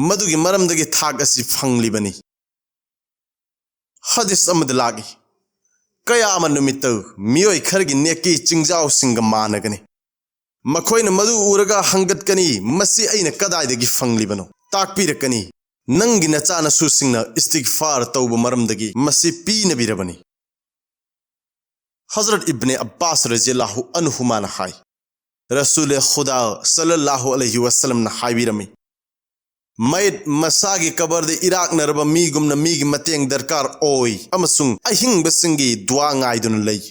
ꯃꯗꯨꯒꯤ ꯃꯔꯝꯗꯒꯤ ꯊꯥꯛ ꯑꯁꯤ ꯐꯪꯂꯤꯕꯅꯤ꯫ ꯍꯗꯤꯁ ꯑꯃꯗ ꯂꯥꯛꯏ, ꯀꯌꯥꯃ ꯅꯨꯃꯤꯠꯇ ꯃꯤꯑꯣꯏ ꯈꯔꯒꯤ ꯅꯦꯀꯤ ꯆꯤꯡꯖꯥꯎꯁꯤꯡꯒ ꯃꯥꯟꯅꯒꯅꯤ꯫ ꯃꯈꯣꯏꯅ ꯃꯗꯨ ꯎꯔꯒ ꯍꯪꯒꯠꯀꯅꯤ, ꯃꯁꯤ ꯑꯩꯅ ꯀꯗꯥꯏꯗꯒꯤ ꯐꯪꯂꯤꯕꯅꯣ? ꯇꯥꯛꯄꯤꯔꯛꯀꯅꯤ, ꯅꯪꯒꯤ ꯅꯆꯥꯅꯁꯨꯁꯤꯡꯅ ꯏꯁꯇꯤꯒꯐꯥꯔ ꯇꯧꯕ ꯃꯔꯝꯗꯒꯤ ꯃꯁꯤ ꯄꯤꯅꯕꯤꯔꯕꯅꯤ꯫ ꯍꯖꯔꯠ ꯏꯕꯅꯦ ꯑꯕ꯭ꯕꯥꯁ ꯔꯖꯤꯌꯜꯂꯥꯍꯨ ꯑꯟꯍꯨꯃꯥꯅ ꯍꯥꯏ, ꯔꯁꯨꯂꯦ ꯈꯨꯗꯥ ꯁꯜꯂꯜꯂꯥꯍꯨ ꯑꯂꯩꯍꯤ ꯋꯁꯜꯂꯝꯅ ꯍꯥꯏꯕꯤꯔꯝꯃꯤ, ꯃꯌꯦꯠ ꯃꯁꯥꯒꯤ ꯀꯕꯔꯗ ꯏꯔꯥꯛꯅꯔꯕ ꯃꯤꯒꯨꯝꯅ ꯃꯤꯒꯤ ꯃꯇꯦꯡ ꯗꯔꯀꯥꯔ ꯑꯣꯏ ꯑꯃꯁꯨꯡ ꯑꯍꯤꯡꯕꯁꯤꯡꯒꯤ ꯗꯨꯋꯥ ꯉꯥꯏꯗꯨꯅ ꯂꯩ꯫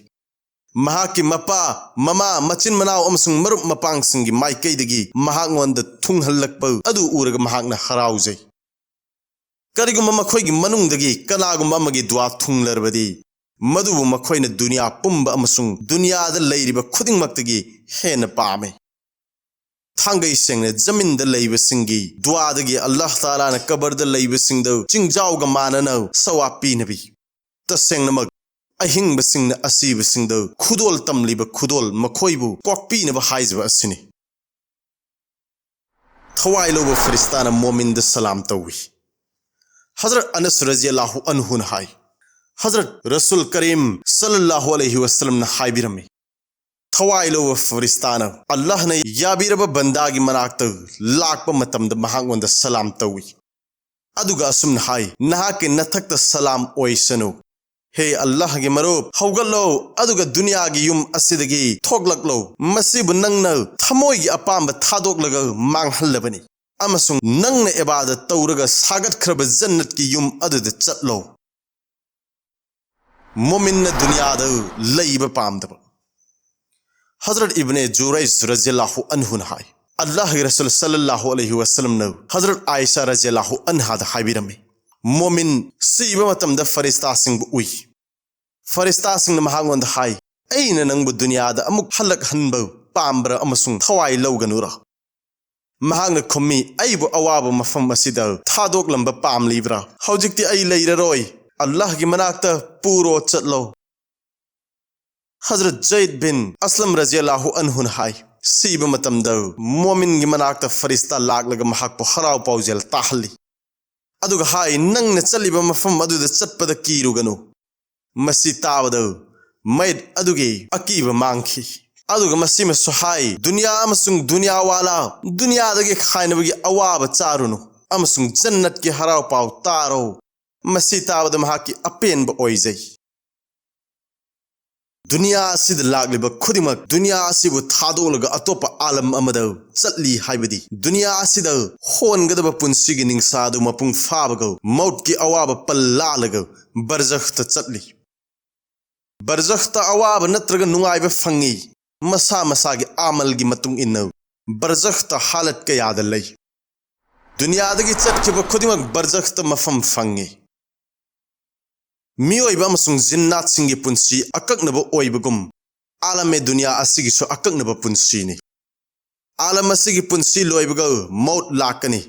ꯃꯍꯥꯛꯀꯤ ꯃꯄꯥ, ꯃꯃꯥ, ꯃꯆꯤꯟ ꯃꯅꯥꯎ ꯑꯃꯁꯨꯡ ꯃꯔꯨꯞ ꯃꯄꯥꯡꯁꯤꯡꯒꯤ ꯃꯥꯏꯀꯩꯗꯒꯤ ꯃꯍꯥꯛꯉꯣꯟꯗ ꯊꯨꯡꯍꯜꯂꯛꯄ ꯑꯗꯨ ꯎꯔꯒ ꯃꯍꯥꯛꯅ ꯍꯔꯥꯎꯖꯩ꯫ ꯀꯔꯤꯒꯨꯝꯕ ꯃꯈꯣꯏꯒꯤ ꯃꯅꯨꯡꯗꯒꯤ ꯀꯅꯥꯒꯨꯝꯕ ꯑꯃꯒꯤ ꯗꯨꯋꯥ ꯊꯨꯡꯂꯔꯕꯗꯤ, ꯃꯗꯨꯕꯨ ꯃꯈꯣꯏꯅ ꯗꯨꯅꯤꯌꯥ ꯄꯨꯝꯕ ꯑꯃꯁꯨꯡ ꯗꯨꯅꯤꯌꯥꯗ ꯂꯩꯔꯤꯕ ꯈꯨꯗꯤꯡꯃꯛꯇꯒꯤ ꯍꯦꯟꯅ ꯄꯥꯝꯃꯤ꯫ ꯊꯥꯡꯒꯩ ꯁꯦꯡꯅ ꯖꯃꯤꯟꯗ ꯂꯩꯕꯁꯤꯡꯒꯤ ꯗꯨꯋꯥꯗꯒꯤ ꯑꯜꯂꯥꯍ ꯇꯥꯂꯥꯅ ꯀꯕꯔꯗ ꯂꯩꯕꯁꯤꯡꯗ ꯆꯤꯡꯖꯥꯎꯒ ꯃꯥꯟꯅꯅ ꯁꯋꯥꯞ ꯄꯤꯅꯕꯤ꯫ ꯇꯁꯦꯡꯅꯃꯛ, ꯑꯍꯤꯡꯕꯁꯤꯡꯅ ꯑꯁꯤꯕꯁꯤꯡꯗ ꯈꯨꯗꯣꯜ ꯇꯝꯂꯤꯕ ꯈꯨꯗꯣꯜ ꯃꯈꯣꯏꯕꯨ ꯀꯣꯛꯄꯤꯅꯕ ꯍꯥꯏꯖꯕ ꯑꯁꯤꯅꯤ꯫ ꯊꯋꯥꯏ ꯂꯧꯕ ꯐꯔꯤꯁꯇꯥꯅ ꯃꯣꯃꯤꯟꯗ ꯁꯂꯥꯝ ꯇꯧꯏ꯫ ꯍꯖꯔꯠ ꯑꯅꯁ ꯔꯖꯤꯌꯜꯂꯥꯍꯨ ꯑꯟꯍꯨꯅ ꯍꯥꯏ, ꯍꯖꯔꯠ ꯔꯁꯨꯜ ꯀꯔꯤꯝ ꯁꯜꯂꯜꯂꯥꯍꯨ ꯑꯂꯩꯍꯤ ꯋꯁꯜꯂꯝꯅ ꯍꯥꯏꯕꯤꯔꯝꯃꯤ, ꯊꯋꯥꯏ ꯂꯧꯕ ꯐꯔꯤꯁꯇꯥꯅ ꯑꯜꯂꯥꯍꯅ ꯌꯥꯕꯤꯔꯕ ꯕꯟꯗꯥꯒꯤ ꯃꯅꯥꯛꯇ ꯂꯥꯛꯄ ꯃꯇꯝꯗ ꯃꯍꯥꯛꯉꯣꯟꯗ ꯁꯂꯥꯝ ꯇꯧꯏ꯫ ꯑꯗꯨꯒ ꯑꯁꯨꯝꯅ ꯍꯥꯏ, ꯅꯍꯥꯛꯀꯤ ꯅꯊꯛꯇ ꯁꯂꯥꯝ ꯑꯣꯏꯁꯅꯨ꯫ ꯍꯦ ꯑꯜꯂꯥꯍꯒꯤ ꯃꯔꯨꯞ, ꯍꯧꯒꯠꯂꯣ, ꯑꯗꯨꯒ ꯗꯨꯅꯤꯌꯥꯒꯤ ꯌꯨꯝ ꯑꯁꯤꯗꯒꯤ ꯊꯣꯛꯂꯛꯂꯣ꯫ ꯃꯁꯤꯕꯨ ꯅꯪꯅ ꯊꯃꯣꯏꯒꯤ ꯑꯄꯥꯝꯕ ꯊꯥꯗꯣꯛꯂꯒ ꯃꯥꯡꯍꯜꯂꯕꯅꯤ, ꯑꯃꯁꯨꯡ ꯅꯪꯅ ꯏꯕꯥꯗꯠ ꯇꯧꯔꯒ ꯁꯥꯒꯠꯈ꯭ꯔꯕ ꯖꯟꯅꯠꯀꯤ ꯌꯨꯝ ꯑꯗꯨꯗ ꯆꯠꯂꯣ꯫ ꯃꯣꯃꯤꯟꯅ ꯗꯨꯅꯤꯌꯥꯗ ꯂꯩꯕ ꯄꯥꯝꯗꯕ꯫ ꯍꯖꯔꯠ ꯏꯕꯅꯦ ꯖꯨꯔꯩꯖ ꯔꯖꯤꯌꯜꯂꯥꯍꯨ ꯑꯟꯍꯨꯅ ꯍꯥꯏ, ꯑꯜꯂꯥꯍꯒꯤ ꯔꯁꯨꯜ ꯁꯜꯂꯜꯂꯥꯍꯨ ꯑꯂꯩꯍꯤ ꯋꯁꯜꯂꯝꯅ ꯍꯖꯔꯠ ꯑꯥꯏꯁꯥ ꯔꯖꯤꯌꯜꯂꯥꯍꯨ ꯑꯟꯍꯥꯗ ꯍꯥꯏꯕꯤꯔꯝꯃꯤ, ꯃꯣꯃꯤꯟ ꯁꯤꯕ ꯃꯇꯝꯗ ꯐꯔꯤꯁꯇꯥꯁꯤꯡꯕꯨ ꯎꯏ꯫ ꯐꯔꯤꯁꯇꯥꯁꯤꯡꯅ ꯃꯍꯥꯛꯉꯣꯟꯗ ꯍꯥꯏ, ꯑꯩꯅ ꯅꯪꯕꯨ ꯗꯨꯅꯤꯌꯥꯗ ꯑꯃꯨꯛ ꯍꯜꯂꯛꯍꯟꯕ ꯄꯥꯝꯕ꯭ꯔꯥ ꯑꯃꯁꯨꯡ ꯊꯋꯥꯏ ꯂꯧꯒꯅꯨꯔꯥ? ꯃꯍꯥꯛꯅ ꯈꯨꯝꯃꯤ, ꯑꯩꯕꯨ ꯑꯋꯥꯕ ꯃꯐꯝ ꯑꯁꯤꯗ ꯊꯥꯗꯣꯛꯂꯝꯕ ꯄꯥꯝꯂꯤꯕ꯭ꯔꯥ? ꯍꯧꯖꯤꯛꯇꯤ ꯑꯩ ꯂꯩꯔꯔꯣꯏ꯫ ꯑꯜꯂꯥꯍꯒꯤ ꯃꯅꯥꯛꯇ ꯄꯨꯔꯣ ꯆꯠꯂꯣ꯫ ꯍꯖꯔꯠ ꯖꯩꯗ ꯕꯤꯟ ꯑꯁꯂꯝ ꯔꯖꯤꯌꯜꯂꯥꯍꯨ ꯑꯟꯍꯨꯅ ꯍꯥꯏ, ꯁꯤꯕ ꯃꯇꯝꯗ ꯃꯣꯃꯤꯟꯒꯤ ꯃꯅꯥꯛꯇ ꯐꯔꯤꯁꯇꯥ ꯂꯥꯛꯂꯒ ꯃꯍꯥꯛꯄꯨ ꯍꯔꯥꯎ ꯄꯥꯎꯖꯦꯜ ꯇꯥꯍꯜꯂꯤ꯫ ꯑꯗꯨꯒ ꯍꯥꯏ, ꯅꯪꯅ ꯆꯠꯂꯤꯕ ꯃꯐꯝ ꯑꯗꯨꯗ ꯆꯠꯄꯗ ꯀꯤꯔꯨꯒꯅꯨ꯫ ꯃꯁꯤ ꯇꯥꯕꯗ ꯃꯩꯠ ꯑꯗꯨꯒꯤ ꯑꯀꯤꯕ ꯃꯥꯡꯈꯤ꯫ ꯑꯗꯨꯒ ꯃꯁꯤꯃꯁꯨ ꯍꯥꯏ, ꯗꯨꯅꯤꯌꯥ ꯑꯃꯁꯨꯡ ꯗꯨꯅꯤꯌꯥꯋꯥꯂꯥ, ꯗꯨꯅꯤꯌꯥꯗꯒꯤ ꯈꯥꯏꯅꯕꯒꯤ ꯑꯋꯥꯕ ꯆꯥꯔꯨꯅꯨ ꯑꯃꯁꯨꯡ ꯖꯟꯅꯠꯀꯤ ꯍꯔꯥꯎ ꯄꯥꯎ ꯇꯥꯔꯣ꯫ ꯃꯁꯤ ꯇꯥꯕꯗ ꯃꯍꯥꯛꯀꯤ ꯑꯄꯦꯟꯕ ꯑꯣꯏꯖꯩ꯫ ꯗꯨꯅꯤꯌꯥ ꯑꯁꯤꯗ ꯂꯥꯛꯂꯤꯕ ꯈꯨꯗꯤꯡꯃꯛ ꯗꯨꯅꯤꯌꯥ ꯑꯁꯤꯕꯨ ꯊꯥꯗꯣꯛꯂꯒ ꯑꯇꯣꯞꯄ ꯑꯥꯂꯝ ꯑꯃꯗ ꯆꯠꯂꯤ ꯍꯥꯏꯕꯗꯤ, ꯗꯨꯅꯤꯌꯥ ꯑꯁꯤꯗ ꯍꯣꯟꯒꯗꯕ ꯄꯨꯟꯁꯤꯒꯤ ꯅꯤꯡꯁꯥ ꯑꯗꯨ ꯃꯄꯨꯡ ꯐꯥꯕꯒ ꯃꯧꯠꯀꯤ ꯑꯋꯥꯕ ꯄꯜ ꯂꯥꯜꯂꯒ ꯕꯔꯖꯈꯇ ꯆꯠꯂꯤ꯫ ꯕꯔꯖꯈꯇ ꯑꯋꯥꯕ ꯅꯠꯇ꯭ꯔꯒ ꯅꯨꯡꯉꯥꯏꯕ ꯐꯪꯉꯤ꯫ ꯃꯁꯥ ꯃꯁꯥꯒꯤ ꯑꯃꯜꯒꯤ ꯃꯇꯨꯡ ꯏꯟꯅ ꯕꯔꯖꯈꯇ ꯍꯥꯂꯠ ꯀꯌꯥꯗ ꯂꯩ꯫ ꯗꯨꯅꯤꯌꯥꯗꯒꯤ ꯆꯠꯈꯤꯕ ꯈꯨꯗꯤꯡꯃꯛ ꯕꯔꯖꯈꯇ ꯃꯐꯝ ꯐꯪꯉꯤ꯫ ꯃꯤꯑꯣꯏꯕ ꯑꯃꯁꯨꯡ ꯖꯤꯟꯅꯥꯠꯁꯤꯡꯒꯤ ꯄꯨꯟꯁꯤ ꯑꯀꯛꯅꯕ ꯑꯣꯏꯕꯒꯨꯝ, ꯑꯥꯂꯝ-ꯑꯦ-ꯗꯨꯅꯤꯌꯥ ꯑꯁꯤꯒꯤꯁꯨ ꯑꯀꯛꯅꯕ ꯄꯨꯟꯁꯤꯅꯤ꯫ ꯑꯥꯂꯝ ꯑꯁꯤꯒꯤ ꯄꯨꯟꯁꯤ ꯂꯣꯏꯕꯒ ꯃꯧꯠ ꯂꯥꯛꯀꯅꯤ꯫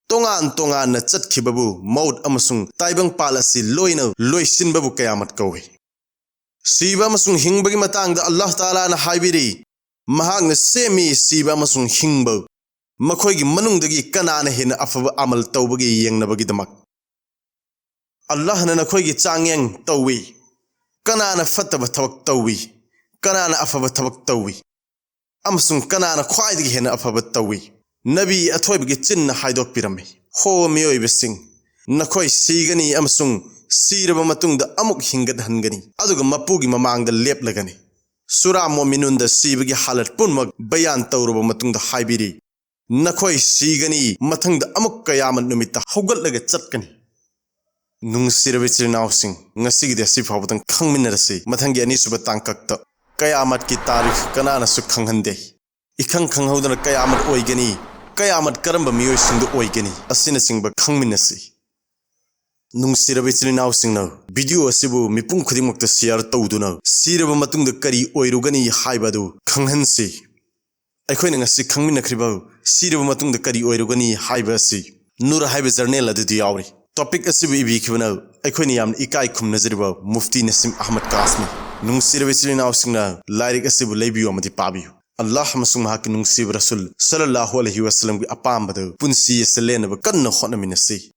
ꯇꯣꯉꯥꯟ ꯇꯣꯉꯥꯟꯅ ꯆꯠꯈꯤꯕꯕꯨ ꯃꯧꯠ ꯑꯃꯁꯨꯡ ꯇꯥꯏꯕꯪꯄꯥꯜ ꯑꯁꯤ ꯂꯣꯏꯅ ꯂꯣꯏꯁꯤꯟꯕꯕꯨ ꯀꯌꯥꯃꯠ ꯀꯧꯏ꯫ ꯁꯤꯕ ꯑꯃꯁꯨꯡ ꯍꯤꯡꯕꯒꯤ ꯃꯇꯥꯡꯗ ꯑꯜꯂꯥꯍ ꯇꯥꯂꯥꯅ ꯍꯥꯏꯕꯤꯔꯤ, ꯃꯍꯥꯛꯅ ꯁꯦꯝꯃꯤ ꯁꯤꯕ ꯑꯃꯁꯨꯡ ꯍꯤꯡꯕ, ꯃꯈꯣꯏꯒꯤ ꯃꯅꯨꯡꯗꯒꯤ ꯀꯅꯥꯅ ꯍꯦꯟꯅ ꯑꯐꯕ ꯑꯃꯜ ꯇꯧꯕꯒꯦ ꯌꯦꯡꯅꯕꯒꯤꯗꯃꯛ꯫ ꯑꯜꯂꯥꯍꯅ ꯅꯈꯣꯏꯒꯤ ꯆꯥꯡꯌꯦꯡ ꯇꯧꯏ, ꯀꯅꯥꯅ ꯐꯠꯇꯕ ꯊꯕꯛ ꯇꯧꯏ, ꯀꯅꯥꯅ ꯑꯐꯕ ꯊꯕꯛ ꯇꯧꯏ, ꯑꯃꯁꯨꯡ ꯀꯅꯥꯅ ꯈ꯭ꯋꯥꯏꯗꯒꯤ ꯍꯦꯟꯅ ꯑꯐꯕ ꯇꯧꯏ꯫ ꯅꯕꯤ ꯑꯊꯣꯏꯕꯒꯤ ꯆꯤꯟꯅ ꯍꯥꯏꯗꯣꯛꯄꯤꯔꯝꯃꯤ, ꯍꯣ ꯃꯤꯑꯣꯏꯕꯁꯤꯡ, ꯅꯈꯣꯏ ꯁꯤꯒꯅꯤ ꯑꯃꯁꯨꯡ ꯁꯤꯔꯕ ꯃꯇꯨꯡꯗ ꯑꯃꯨꯛ ꯍꯤꯡꯒꯠꯍꯟꯒꯅꯤ, ꯑꯗꯨꯒ ꯃꯄꯨꯒꯤ ꯃꯃꯥꯡꯗ ꯂꯦꯞꯂꯒꯅꯤ꯫ ꯁꯨꯔꯥ ꯃꯣꯃꯤꯅꯨꯟꯗ ꯁꯤꯕꯒꯤ ꯍꯥꯂꯠ ꯄꯨꯝꯅꯃꯛ ꯕꯌꯥꯟ ꯇꯧꯔꯕ ꯃꯇꯨꯡꯗ ꯍꯥꯏꯕꯤꯔꯤ, ꯅꯈꯣꯏ ꯁꯤꯒꯅꯤ, ꯃꯊꯪꯗ ꯑꯃꯨꯛ ꯀꯌꯥꯃꯠ ꯅꯨꯃꯤꯠꯇ ꯍꯧꯒꯠꯂꯒ ꯆꯠꯀꯅꯤ꯫ ꯅꯨꯡꯁꯤꯔꯕ ꯏꯆꯤꯜ ꯏꯅꯥꯎꯁꯤꯡ, ꯉꯁꯤꯒꯤꯗꯤ ꯑꯁꯤ ꯐꯥꯎꯕꯗꯪ ꯈꯪꯃꯤꯟꯅꯔꯁꯤ꯫ ꯃꯊꯪꯒꯤ ꯑꯅꯤꯁꯨꯕ ꯇꯥꯡꯀꯛꯇ ꯀꯌꯥꯃꯠꯀꯤ ꯇꯥꯔꯤꯈ ꯀꯅꯥꯅꯁꯨ ꯈꯪꯍꯟꯗꯦ꯫ ꯏꯈꯪ ꯈꯪꯍꯧꯗꯅ ꯀꯌꯥꯃꯠ ꯑꯣꯏꯒꯅꯤ, ꯀꯌꯥꯃꯠ ꯀꯔꯝꯕ ꯃꯤꯑꯣꯏꯁꯤꯡꯗ ꯑꯣꯏꯒꯅꯤ ꯑꯁꯤꯅꯆꯤꯡꯕ ꯈꯪꯃꯤꯟꯅꯁꯤ꯫ ꯅꯨꯡꯁꯤꯔꯕ ꯏꯆꯤꯜ ꯏꯅꯥꯎꯁꯤꯡꯅ, ꯚꯤꯗꯤꯑꯣ ꯑꯁꯤꯕꯨ ꯃꯤꯄꯨꯝ ꯈꯨꯗꯤꯡꯃꯛꯇ ꯁꯤꯌꯥꯔ ꯇꯧꯗꯨꯅ ꯁꯤꯔꯕ ꯃꯇꯨꯡꯗ ꯀꯔꯤ ꯑꯣꯏꯔꯨꯒꯅꯤ ꯍꯥꯏꯕ ꯑꯗꯨ ꯈꯪꯍꯟꯁꯤ꯫ ꯑꯩꯈꯣꯏꯅ ꯉꯁꯤ ꯈꯪꯃꯤꯟꯅꯈ꯭ꯔꯤꯕ ꯁꯤꯔꯕ ꯃꯇꯨꯡꯗ ꯀꯔꯤ ꯑꯣꯏꯔꯨꯒꯅꯤ ꯍꯥꯏꯕ ꯑꯁꯤ ꯅꯨꯔ ꯍꯥꯏꯕ ꯖꯔꯅꯦꯜ ꯑꯗꯨꯗ ꯌꯥꯎꯔꯤ꯫ ꯇꯣꯄꯤꯛ ꯑꯁꯤꯕꯨ ꯏꯕꯤꯈꯤꯕꯅ ꯑꯩꯈꯣꯏꯅ ꯌꯥꯝꯅ ꯏꯀꯥꯏ ꯈꯨꯝꯅꯖꯔꯤꯕ ꯃꯨꯐꯇꯤ ꯅꯁꯤꯝ ꯑꯍꯃꯗ ꯀꯥꯁꯃꯤ꯫ ꯅꯨꯡꯁꯤꯔꯕ ꯏꯆꯤꯜ ꯏꯅꯥꯎꯁꯤꯡꯅ ꯂꯥꯏꯔꯤꯛ ꯑꯁꯤꯕꯨ ꯂꯩꯕꯤꯌꯨ ꯑꯃꯗꯤ ꯄꯥꯕꯤꯌꯨ꯫ ꯑꯜꯂꯥꯍ ꯑꯃꯁꯨꯡ ꯃꯍꯥꯛꯀꯤ ꯅꯨꯡꯁꯤꯕ ꯔꯁꯨꯜ ꯁꯜꯂꯜꯂꯥꯍꯨ ꯑꯂꯩꯍꯤ ꯋꯥꯁꯂꯝꯒꯤ ꯑꯄꯥꯝꯕꯗ ꯄꯨꯟꯁꯤ ꯑꯁꯤ ꯂꯦꯟꯅꯕ ꯀꯟꯅ ꯍꯣꯠꯅꯃꯤꯟꯅꯁꯤ꯫